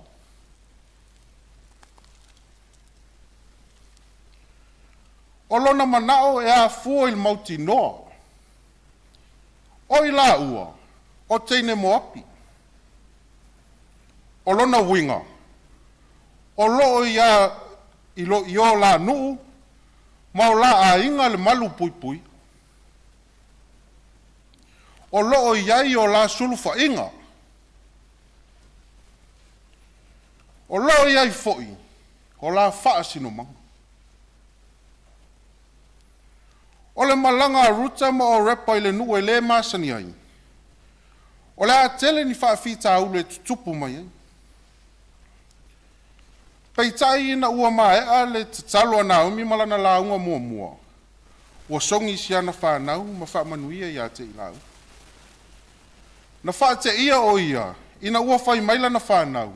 O lona manao e afua i le mautinoa, o i laua o teine Moapi. O lona uiga, o lo o i o la nuu ma o la aiga le malupuipuia. O lo o i ai o la sulufaiga. O lo o i ai foi o la faasinomaga. O le malaga a Ruta ma Orepa i le nuu e le masani ai, o le a tele ni faafitauli e tutupu mai ai. Peitai ina ua maea le tatalo a Naomi ma lana lauga muamua, ua sogi si ana fanau ma faamanuia ia te i laua. Na faateia o ia ina ua fai mai lana fanau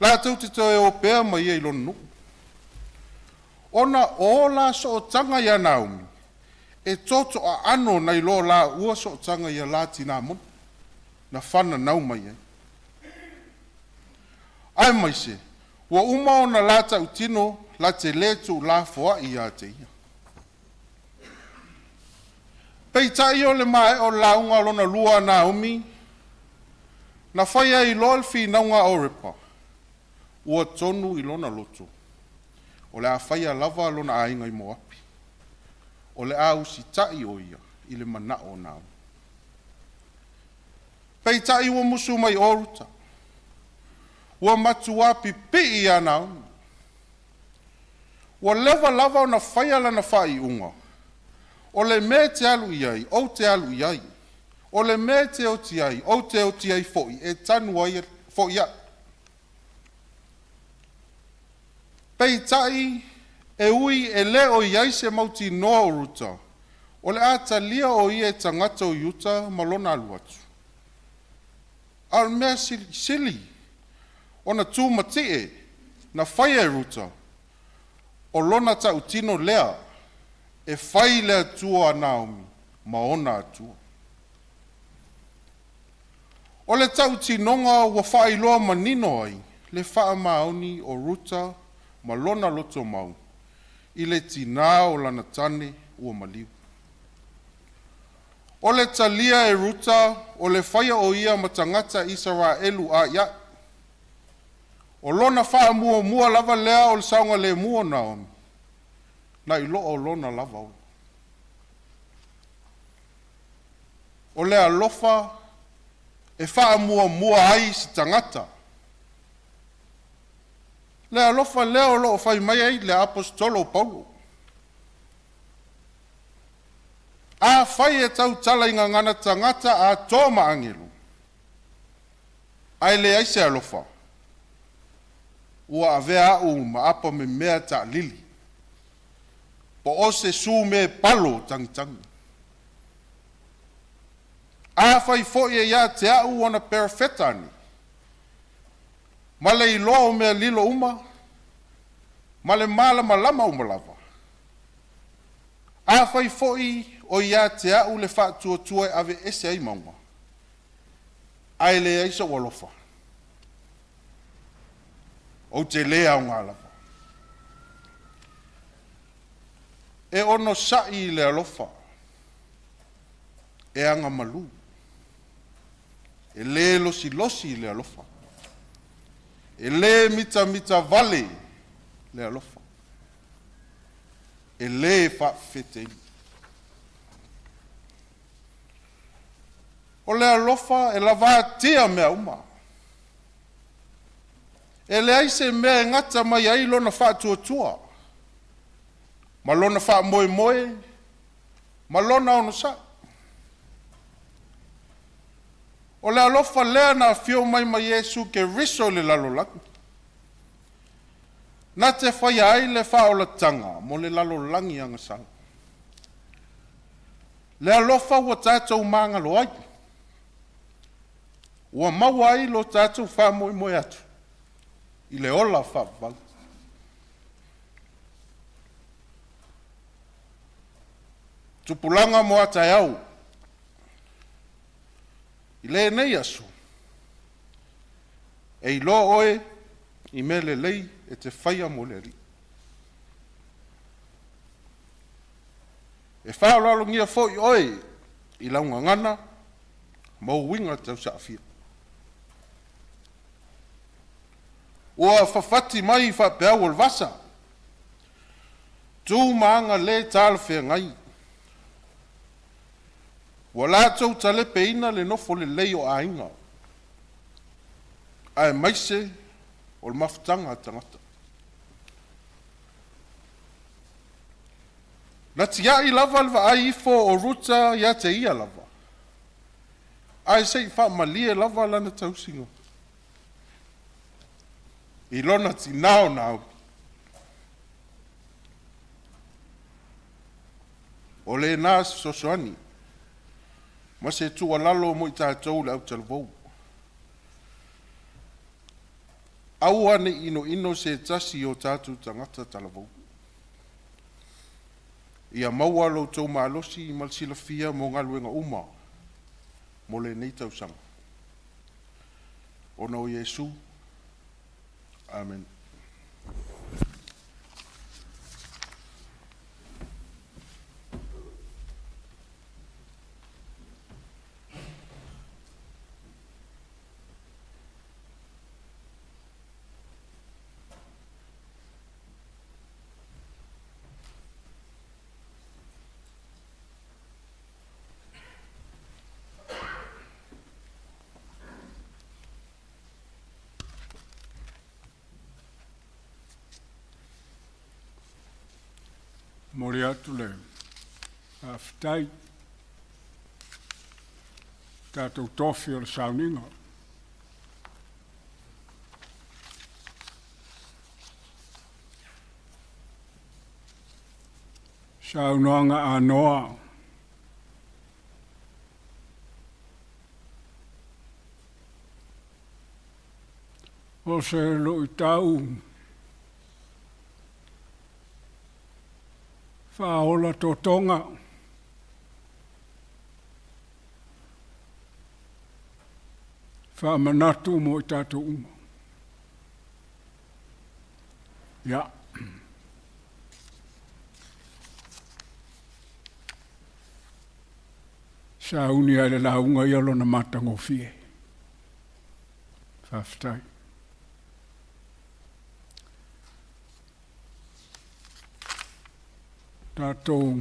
latou te toe o pea ma ia i lona nuu, ona o o la sootaga ia Naomi e toto aano nai lo laua sootaga ia la tinā moni na fananau mai ai. Aemaise ua uma ona la tautino la te lē tuulafoai ia te ia. Peitai o le maea o le lauga lona lua a Naomi, na fai ai loa le finauga a Orepa, ua tonu i lona loto, o le a faia lava lona aiga i Moapi, o le a usitai o ia i le manao o Naomi. Peitai ua musu mai o Ruta, ua matua pipii ia Naomi. Ua leva lava ona faia lana faaiuga, “O le mea e te alu i ai, ou te alu i ai, o le mea e te oti ai, ou te oti ai foi, e tanu ai foi a'u.” Peitai, e ui e le o i ai se mautinoa o Ruta o le a talia o ia e tagata o Iuta ma lona alu atu. A o le mea silisili ona tumati'e na faia e Ruta, o lona ta'utino lea e fai le Atua a Naomi ma ona Atua. O le ta'utinoga ua faailoa manino ai le faamaoni o Ruta ma lona loto mau i le tinā o lana tane ua maliu. O le talia e Ruta o le faia o ia ma tagata Isaraelu aiai, o lona faamuamua lava lea o le saogalemu o Naomi, nai lo o lona lava ola. O le alofa e faamuamua ai se tagata. Le alofa lea o loo fai mai ai le Aposetolo o Paulo. Afai e tautala i gagana tagata atoa ma agelu, ae leai se alofa, ua avea au ma apa memea taalili, po o se sumepalo tagitagi. Afai foi e ia te a'u ona perofeta ane, ma le iloa o mea lilo uma, ma le malamalama uma lava. Afai foi o ia te a'u le faatuatua e aveese ai mauga, ae leai so'u alofa, ou te le aoga lava. E onosa'i le alofa, e agamalu, e le losilosi le alofa, e le mitamitavale le alofa, e le faafefeteina. O le alofa e lavatia mea uma. E leai se mea e gata mai ai lona faatuatua, ma lona faamoemoe, ma lona onosai. O le alofa lea na afio mai ma Iesu Keriso i le lalolagi, na te faia ai le faaolataga mo le lalolagi agasala. Le alofa ua tatou magalo ai, ua maua ai lo tatou faamoemoe atu i le ola faavavau. Tupulaga mo a taeao, i lenei aso, e iloa oe i mea lelei e te faia mo le Alii. E faaaloalogia foi oe i lau gagana ma ou uiga tausaafia. Ua fafati mai faapeau o le vasa, tu ma aga le talafeagai, ua latou talepeina le nofo lelei o aiga, aemaise o le mafutaga a tagata. Na tiai lava le vaai ifo o Ruta ia te ia lava, ae se i faamalie lava lana tausiga i lona tinā o Naomi. O lena se fesoasoani ma se tuualalo mo i tatou le autalavou. Aua ne i inoino se tasi i o tatou tagata talavou. Ia maua lo outou malosi ma le silafia mo galuega uma mo lenei tausaga. Ona o Iesu. Amene. Momoli atu le faafetai i tatou tofi o le sauniga. Saunoaga anoa O se luʻitau faaola totoga faamanatu mo i tatou uma. Ia. Sauni ai le lauga ia lona matagofie. Faafetai. Tatou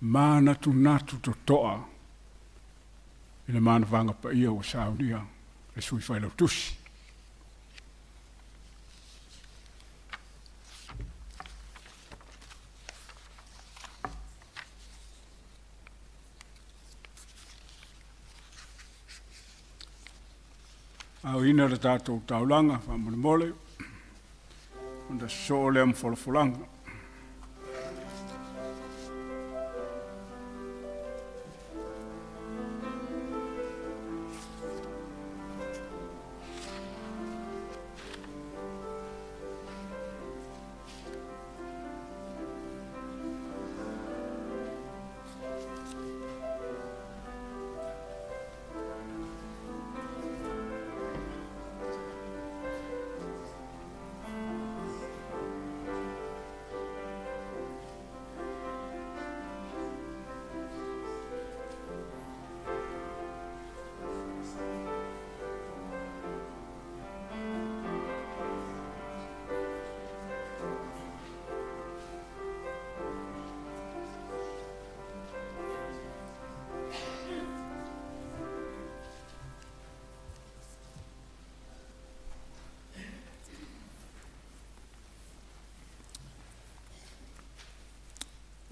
manatunatu totoa i le manavaga paia ua saunia le sui failautusi. Aoina le tatou taulaga faamolemole ona sosoo lea ma folafolaga.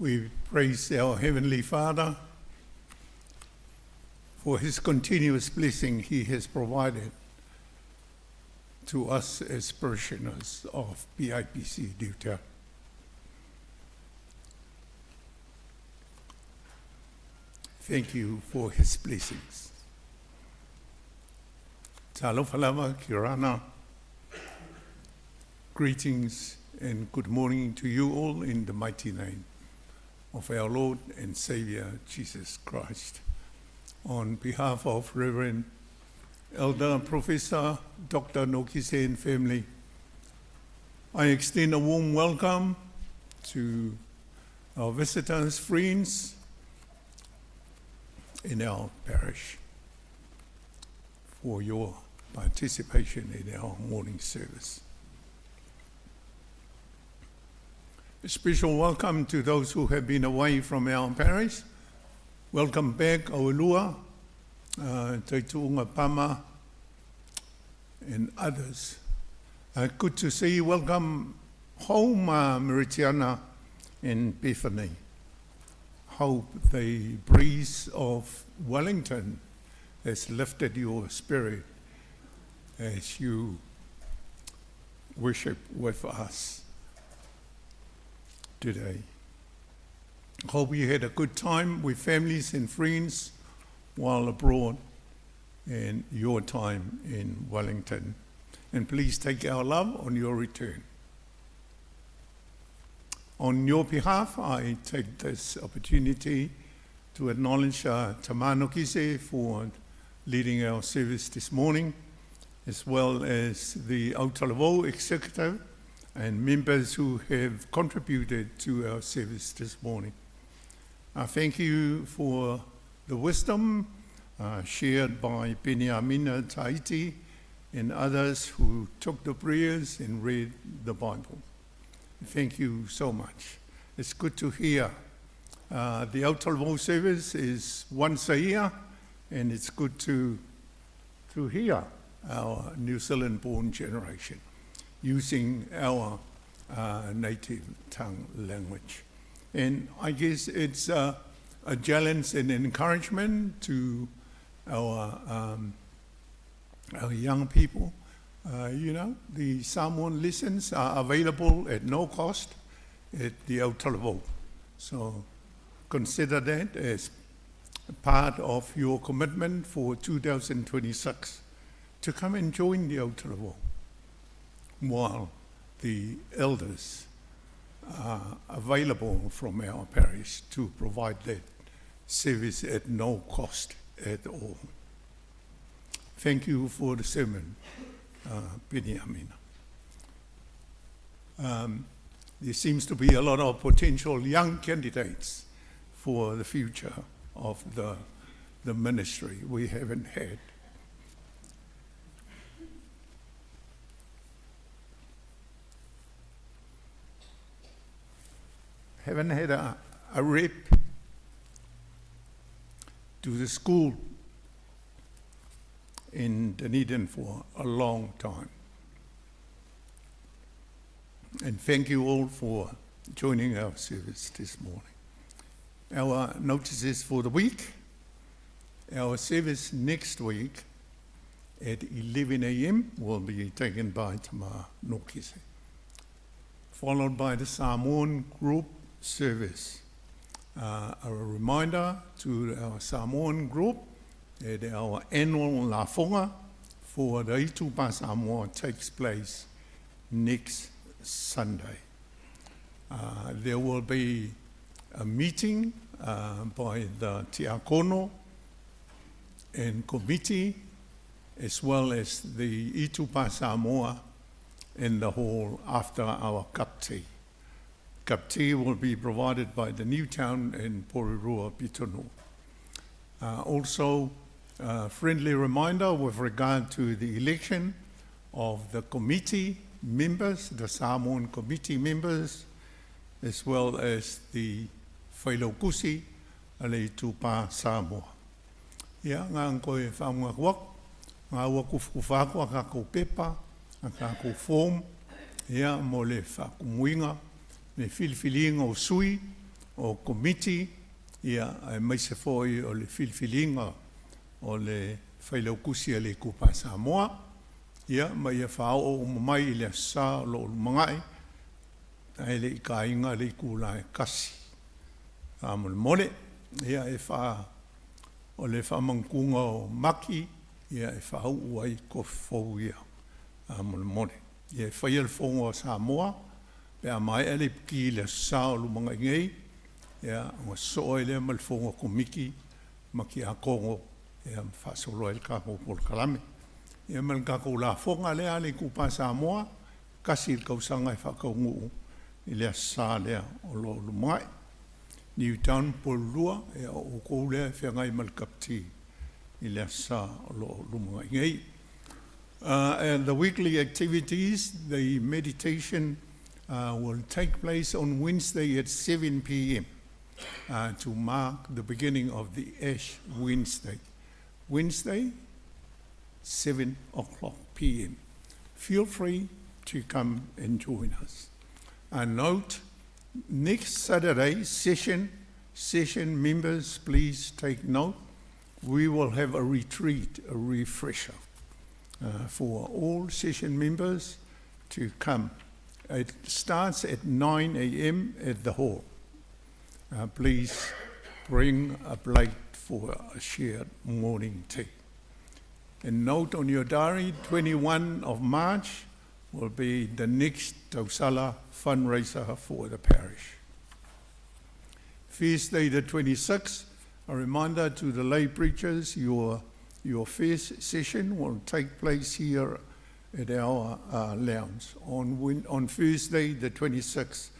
We praise our Heavenly Father for His continuous blessing He has provided to us as parishioners of PIPC Newtown. Thank you for His blessings. Talofa lava, Kia ora. Greetings and good morning to you all in the mighty name of our Lord and Savior Jesus Christ. On behalf of Reverend Elder Professor Dr. Nokise and family, I extend a warm welcome to our visitors, friends in our parish for your participation in our morning service. A special welcome to those who have been away from our parish. Welcome back, Aulua, Taitu'uga Pama, and others. Good to see you. Welcome home, Meritiana and Bethany. Hope the breeze of Wellington has lifted your spirit as you worship with us today. Hope you had a good time with families and friends while abroad and your time in Wellington. And please take our love on your return. On your behalf, I take this opportunity to acknowledge Tama Nokise for leading our service this morning, as well as the Autalavou Executive and members who have contributed to our service this morning. I thank you for the wisdom shared by Beniamina Tahiti and others who took the prayers and read the Bible. Thank you so much. It's good to hear. The Autalavou service is once a year, and it's good to hear our New Zealand-born generation using our native tongue language. And I guess it's a challenge and encouragement to our young people. The Samoan lessons are available at no cost at the Autalavou. So consider that as part of your commitment for 2026 to come and join the Autalavou. while the elders are available from our parish to provide that service at no cost at all. Thank you for the sermon, Peniamina. There seems to be a lot of potential young candidates for the future of the ministry we haven't had. Haven't had a rep to the school in Dunedin for a long time. And thank you all for joining our service this morning. Our notices for the week. Our service next week at 11 a.m. will be taken by Tamar Nokise, followed by the Samoan Group service. A reminder to our Samoan group that our annual Lafoga for the Itupa Samoa takes place next Sunday. There will be a meeting by the Tiakono and committee, as well as the Itupa Samoa in the hall after our cup tea. Cup tea will be provided by the Newtown and Porirua Pitonua. Also, a friendly reminder with regard to the election of the committee members, the Samoan committee members, as well as the Failautusi a le Itupa Samoa. Ia, ngā koe whaunga kuako, ngā ua kufukufa ako a kākou pepa, a kākou form, ia, mo le whakumuinga, le whiliwhilinga o sui, o komiti, ia, aemaise foi o le filifiliga o le Failautusi a le Itupa Samoa, ia, ma ia faaoo uma mai i le Aso Sa o lo o lumana'i, ae le i taina le itulā e 1. Faamolemole, ia, e faa, o le faamautuga o maki, ia, e faauu ai tofi fou ia. Faamolemole. Ia e faia le fono a Samoa, pe a maea le iputi i le Aso Sa o lumana'i nei, ia, ona sosoo ai lea ma le fono a Komiti ma Tiakono, ia, ma faasolo ai le tatou polokalame. Ia ma le tatou lafoga lea a le Itupa Samoa, 1 i le tausaga e faataunuu i le Aso Sa lea o lo o lumanai. Newtown Porirua, ia o outou lea e feagai ma le cup tea i le Aso Sa o lo o lumanai nei. And the weekly activities, the meditation will take place on Wednesday at 7 p.m. To mark the beginning of the Ash Wednesday. Wednesday, 7 o'clock p.m. Feel free to come and join us. A note, next Saturday session members, please take note, we will have a retreat, a refresher for all session members to come. It starts at 9 a.m. at the hall. Please bring a plate for a shared morning tea. And note on your diary, 21 of March will be the next Tausala fundraiser for the parish. Thursday the 26th, a reminder to the lay preachers, your first session will take place here at our lounge on Thursday the 26th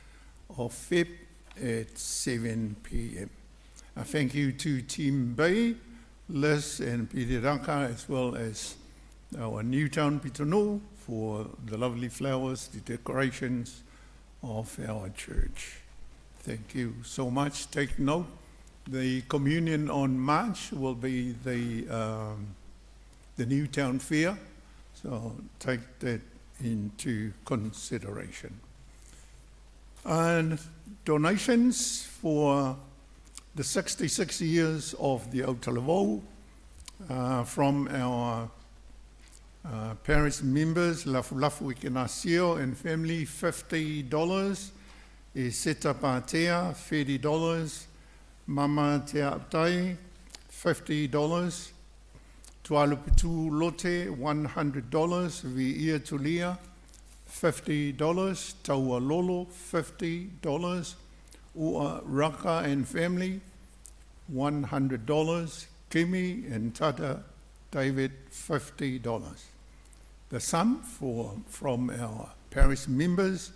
of Feb at 7 p.m. A thank you to Team B, Liz and Peter Raka, as well as our Newtown Pitonua for the lovely flowers, the decorations of our church. Thank you so much. Take note, the communion on March will be the Newtown Fair, so take that into consideration. And donations for the 66 years of the Autalavou from our parish members, Lafu Lafu Ikenasio and family, $50. Iseta Patea, $30. Mama Te Aptai, $50. Tualupitu Lote, $100. Viia Tulia, $50, Taualolo, $50, Ua Raka and family, $100, Kimi and Tata David, $50. The sum for, from our parish members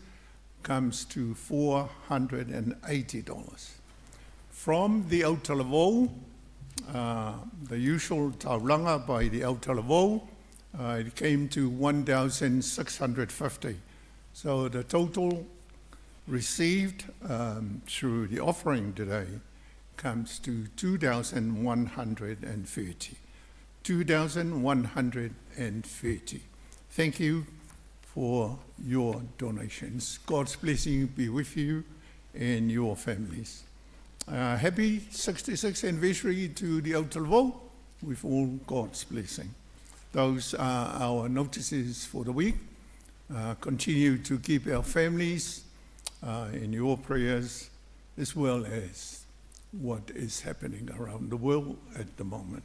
comes to $480. From the Autalavou, the usual taulanga by the Autalavou, it came to 1,650. So the total received through the offering today comes to 2,130. 2,130. Thank you for your donations. God's blessing be with you and your families. Happy 66th anniversary to the Autalavou with all God's blessing. Those are our notices for the week. Continue to keep our families in your prayers as well as what is happening around the world at the moment.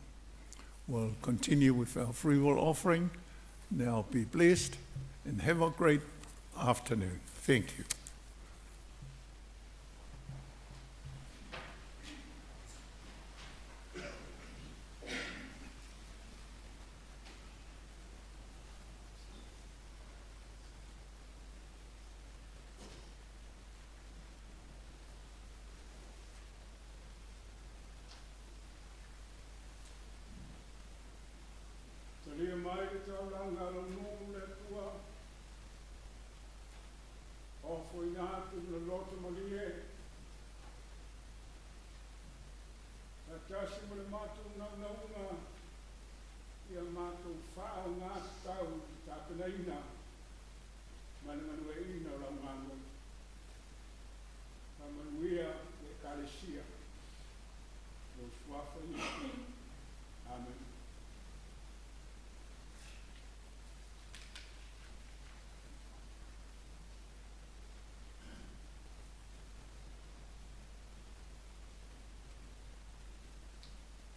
We'll continue with our free will offering. Now be blessed and have a great afternoon. Thank you. Talia mai le taulaga a lou nuu le Atua, ofoina atu ma le loto malie, faatasi ma le matou naunauga ia matou faaaoga tatau i le tapenaina ma le galueaiina o lau galuega. Faamanuia le Ekalesia i lou Suafa Iesu. Amene.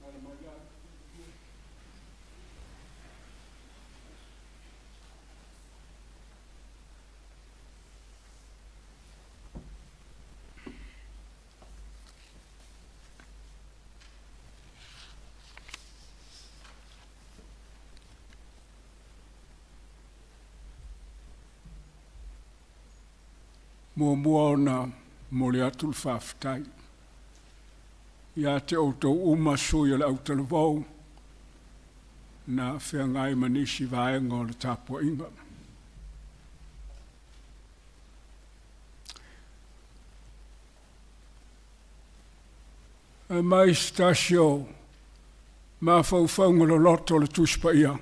Alaala mai la. Muamua ona momoli atu le faafetai ia te outou uma sui o le autalavou na feagai ma nisi vaega o le tapuaiga. Ae mai se tasi o mafaufauga loloto o le Tusi Paia,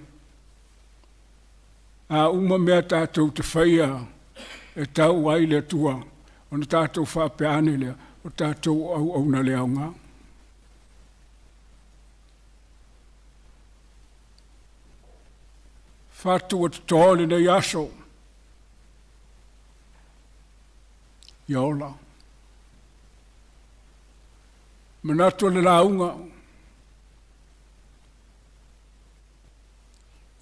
A uma mea tatou te faia e tau ai le Atua, ona tatou faapea ane lea, o tatou o auauna le aoga. Fatu ua toto i lenei aso, ia ola. Manatu o le lauga,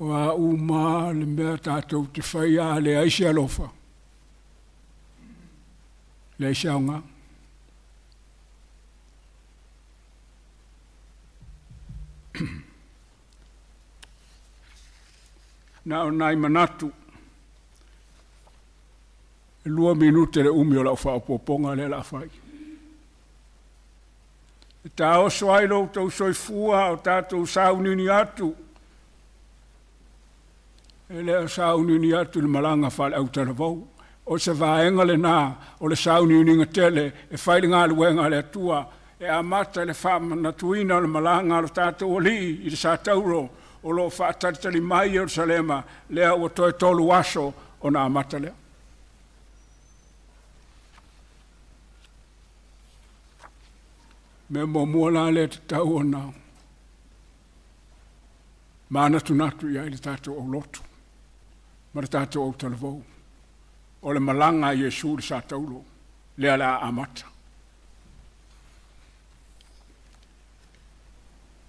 o a uma le mea tatou te faia a leai se alofa, leai se aoga. Na o nai manatu, e 2 minute le umi o lau faaopoopoga lea o le a fai. E taoso ai lo outou soifua a o tatou sauniuni atu, e le o sauniuni atu i le malaga faale-autalavou. O se vaega lena o le sauniuniga tele e fai le galuega a le Atua, e amata i le faamanatuina o le malaga a lo tatou Alii i le Satauro o lo o faatalitali mai Ierusalema, lea ua toe 3 aso ona amata lea. Mea muamua la lea e tatau ona manatunatu i ai le tatou aulotu ma le tatou autalavou, o le malaga a Iesu i le Satauro, lea o le a amata.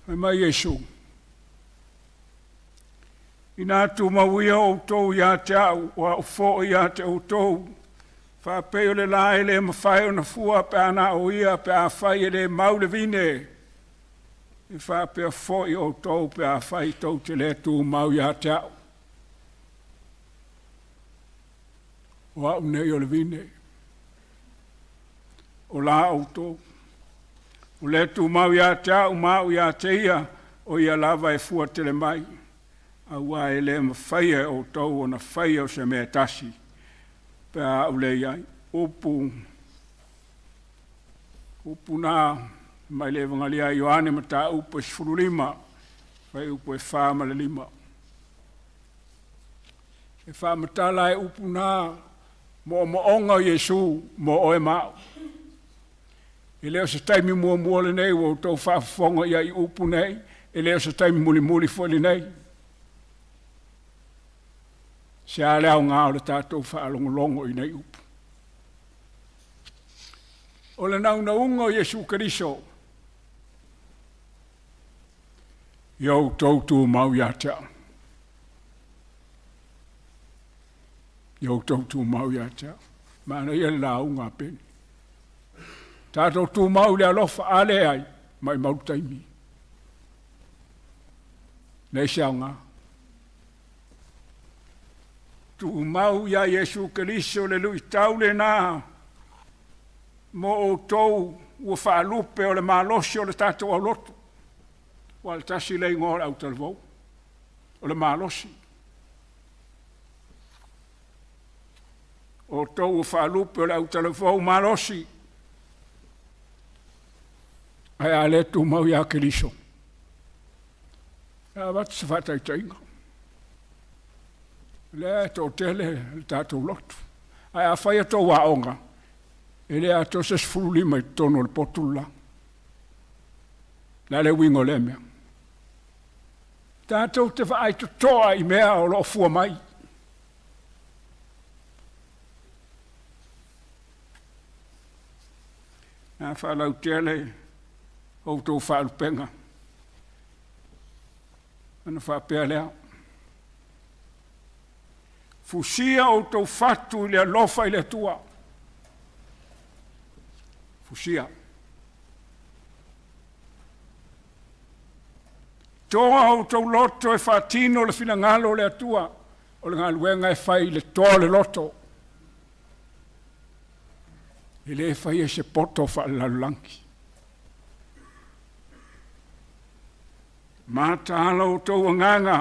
Fai mai Iesu, Inā tumau ia outou ia te a'u, o a'u fo'i ia te outou, faapei o le lā e lē mafai ona fua pe a na o ia pe afai e lē mau le vine, e faapea fo'i outou pe afai tou te lē tumau ia te a'u. O a'u nei o le vine, o lā outou. O le tumau ia te a'u ma a'u ia te ia, o ia lava e fua tele mai. Auā e lē mafaia e outou ona faia o se mea e tasi, pe a a'u le iai. Upu, upu na mai le Evagalia Ioane mataupu e 15, fuaiupu e 4 ma le 5. E faamatala e upu na moomooga o Iesu mo oe ma a'u. E le o se taimi muamua lenei ua outou faafofoga i ai i upu nei, e le o se taimi mulimuli foi lenei. Se a le aoga o le tatou faalogologo i nei upu. O le naunauga o Iesu Keriso, ia outou tumau ia te a'u. Ia outou tumau ia te a'u. Manaia le lauga a Peni. Tatou tumau i le alofa, a leai, maumau le taimi. Leai se aoga. Tumau iā Iesu Keriso le luitau lenā mo outou ua faalupe o le malosi o le tatou aulotu. Ua le tasi le igoa o le autalavou, o le malosi. Outou ua faalupe o le autalavou malosi, ae a le tumau iā Keriso. E avatu se faataitaiga. Lea e toatele le tatou lotu. Ae afai a tou aoga, e le atoa se 15 i totonu o le potu le la. Le a le uiga o lea mea. Tatou te vaai totoa i mea o lo o fua mai. Na faalautele outou faalupega. Ona faapea lea, fusia outou fatu i le alofa i le Atua. Fusia. Toa outou loto e faatino le finagalo o le Atua, o le galuega e fai i le toa o le loto. E lē faia se poto faalelalolagi. Mataala outou agaga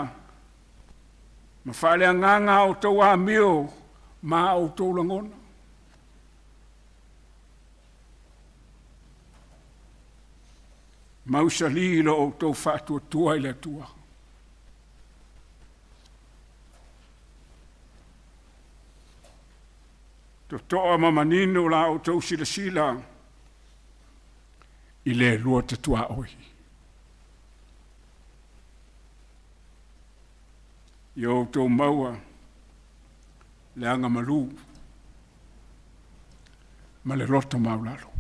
ma faaleagaga a outou amio ma a outou lagona. Mausali lo outou faatuatua i le Atua. Totoa ma manino la outou silasila i le lua tatuaoi. Ia outou maua le agamalu ma le loto maulalo.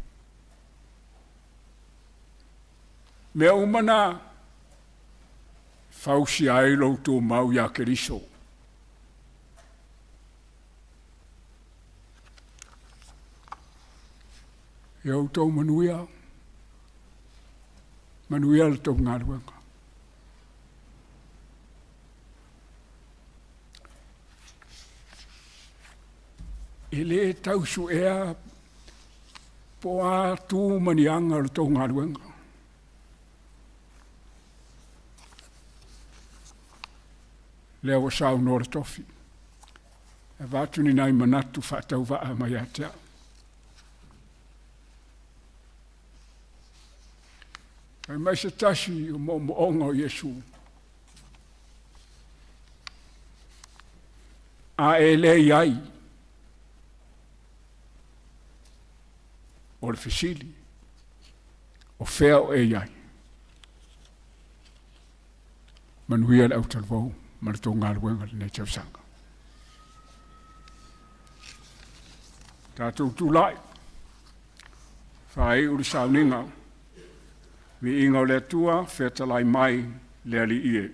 Mea uma na fausia ai lou tumau iā Keriso. Ia outou manuia, manuia le tou galuega. E lē tau su'ea po o a tu ma ni aga o le tou galuega. Lea ua saunoa le tofi. E avatu ni nai manatu faatauvaa mai ia te a'u. Fai mai se tasi o moomooga o Iesu. A e le i ai, o le fesili, o fea o e i ai? Manuia le autalavou ma le tou galuega lenei tausaga. Tatou tulai, faaiu le sauniga, viiga o le Atua, fetalai mai le Alii e.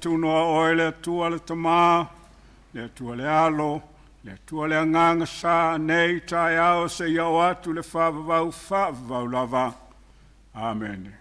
tunoa oe le Atua le Tamā, le Atua le Alo, le Atua le Agaga sa nei taeao seia oo atu le faavavau faavavau lava. Amene.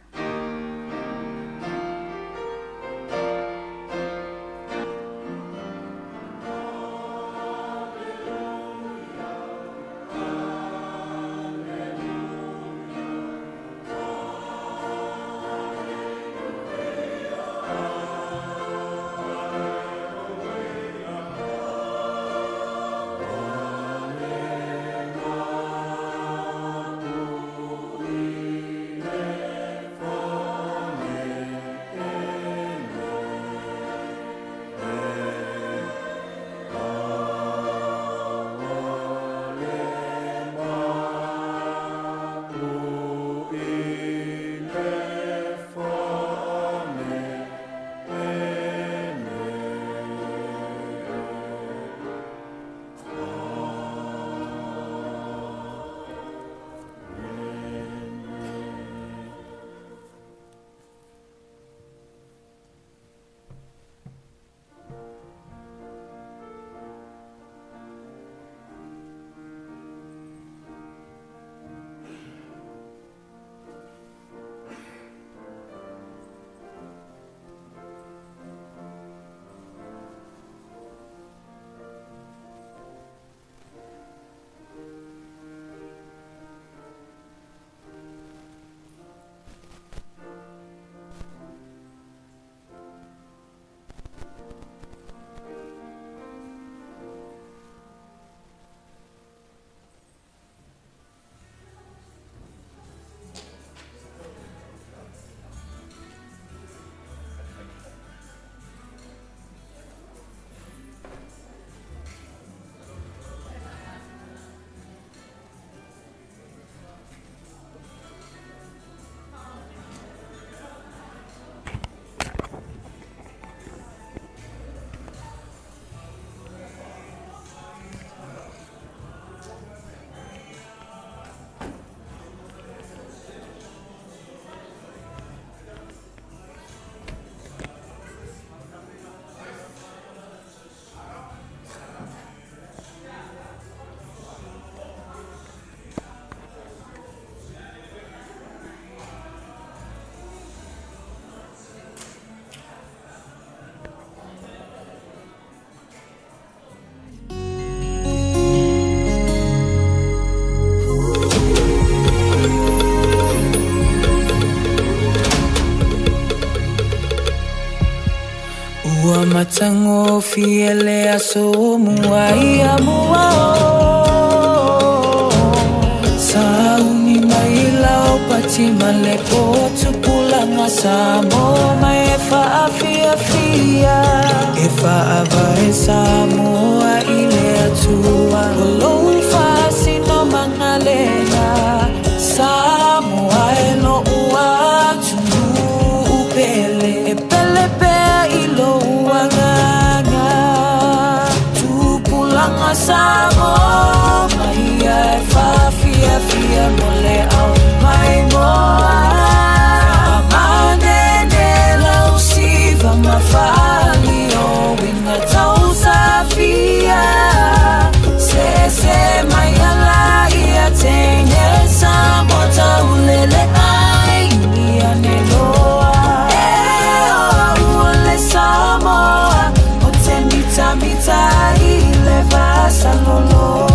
Ua matagofie le aso o mua ia mua o Sauni mai lau pati ma le potu pulanga Samoa mai e faafiafia E faavae Samoa i le Atua O lou faasinomaga lena Samoa e lo'u atunuu pele E pele pea i lou agaga Tupulaga Samoa mai ia e faafiafia mo le ao maimoa Faamanene lau siva ma faalio Uiga tausafia Sese mai ala ia teine Samoa taulele ai ia ne loa E o au o le Samoa O te mitamita i le vasaloloa.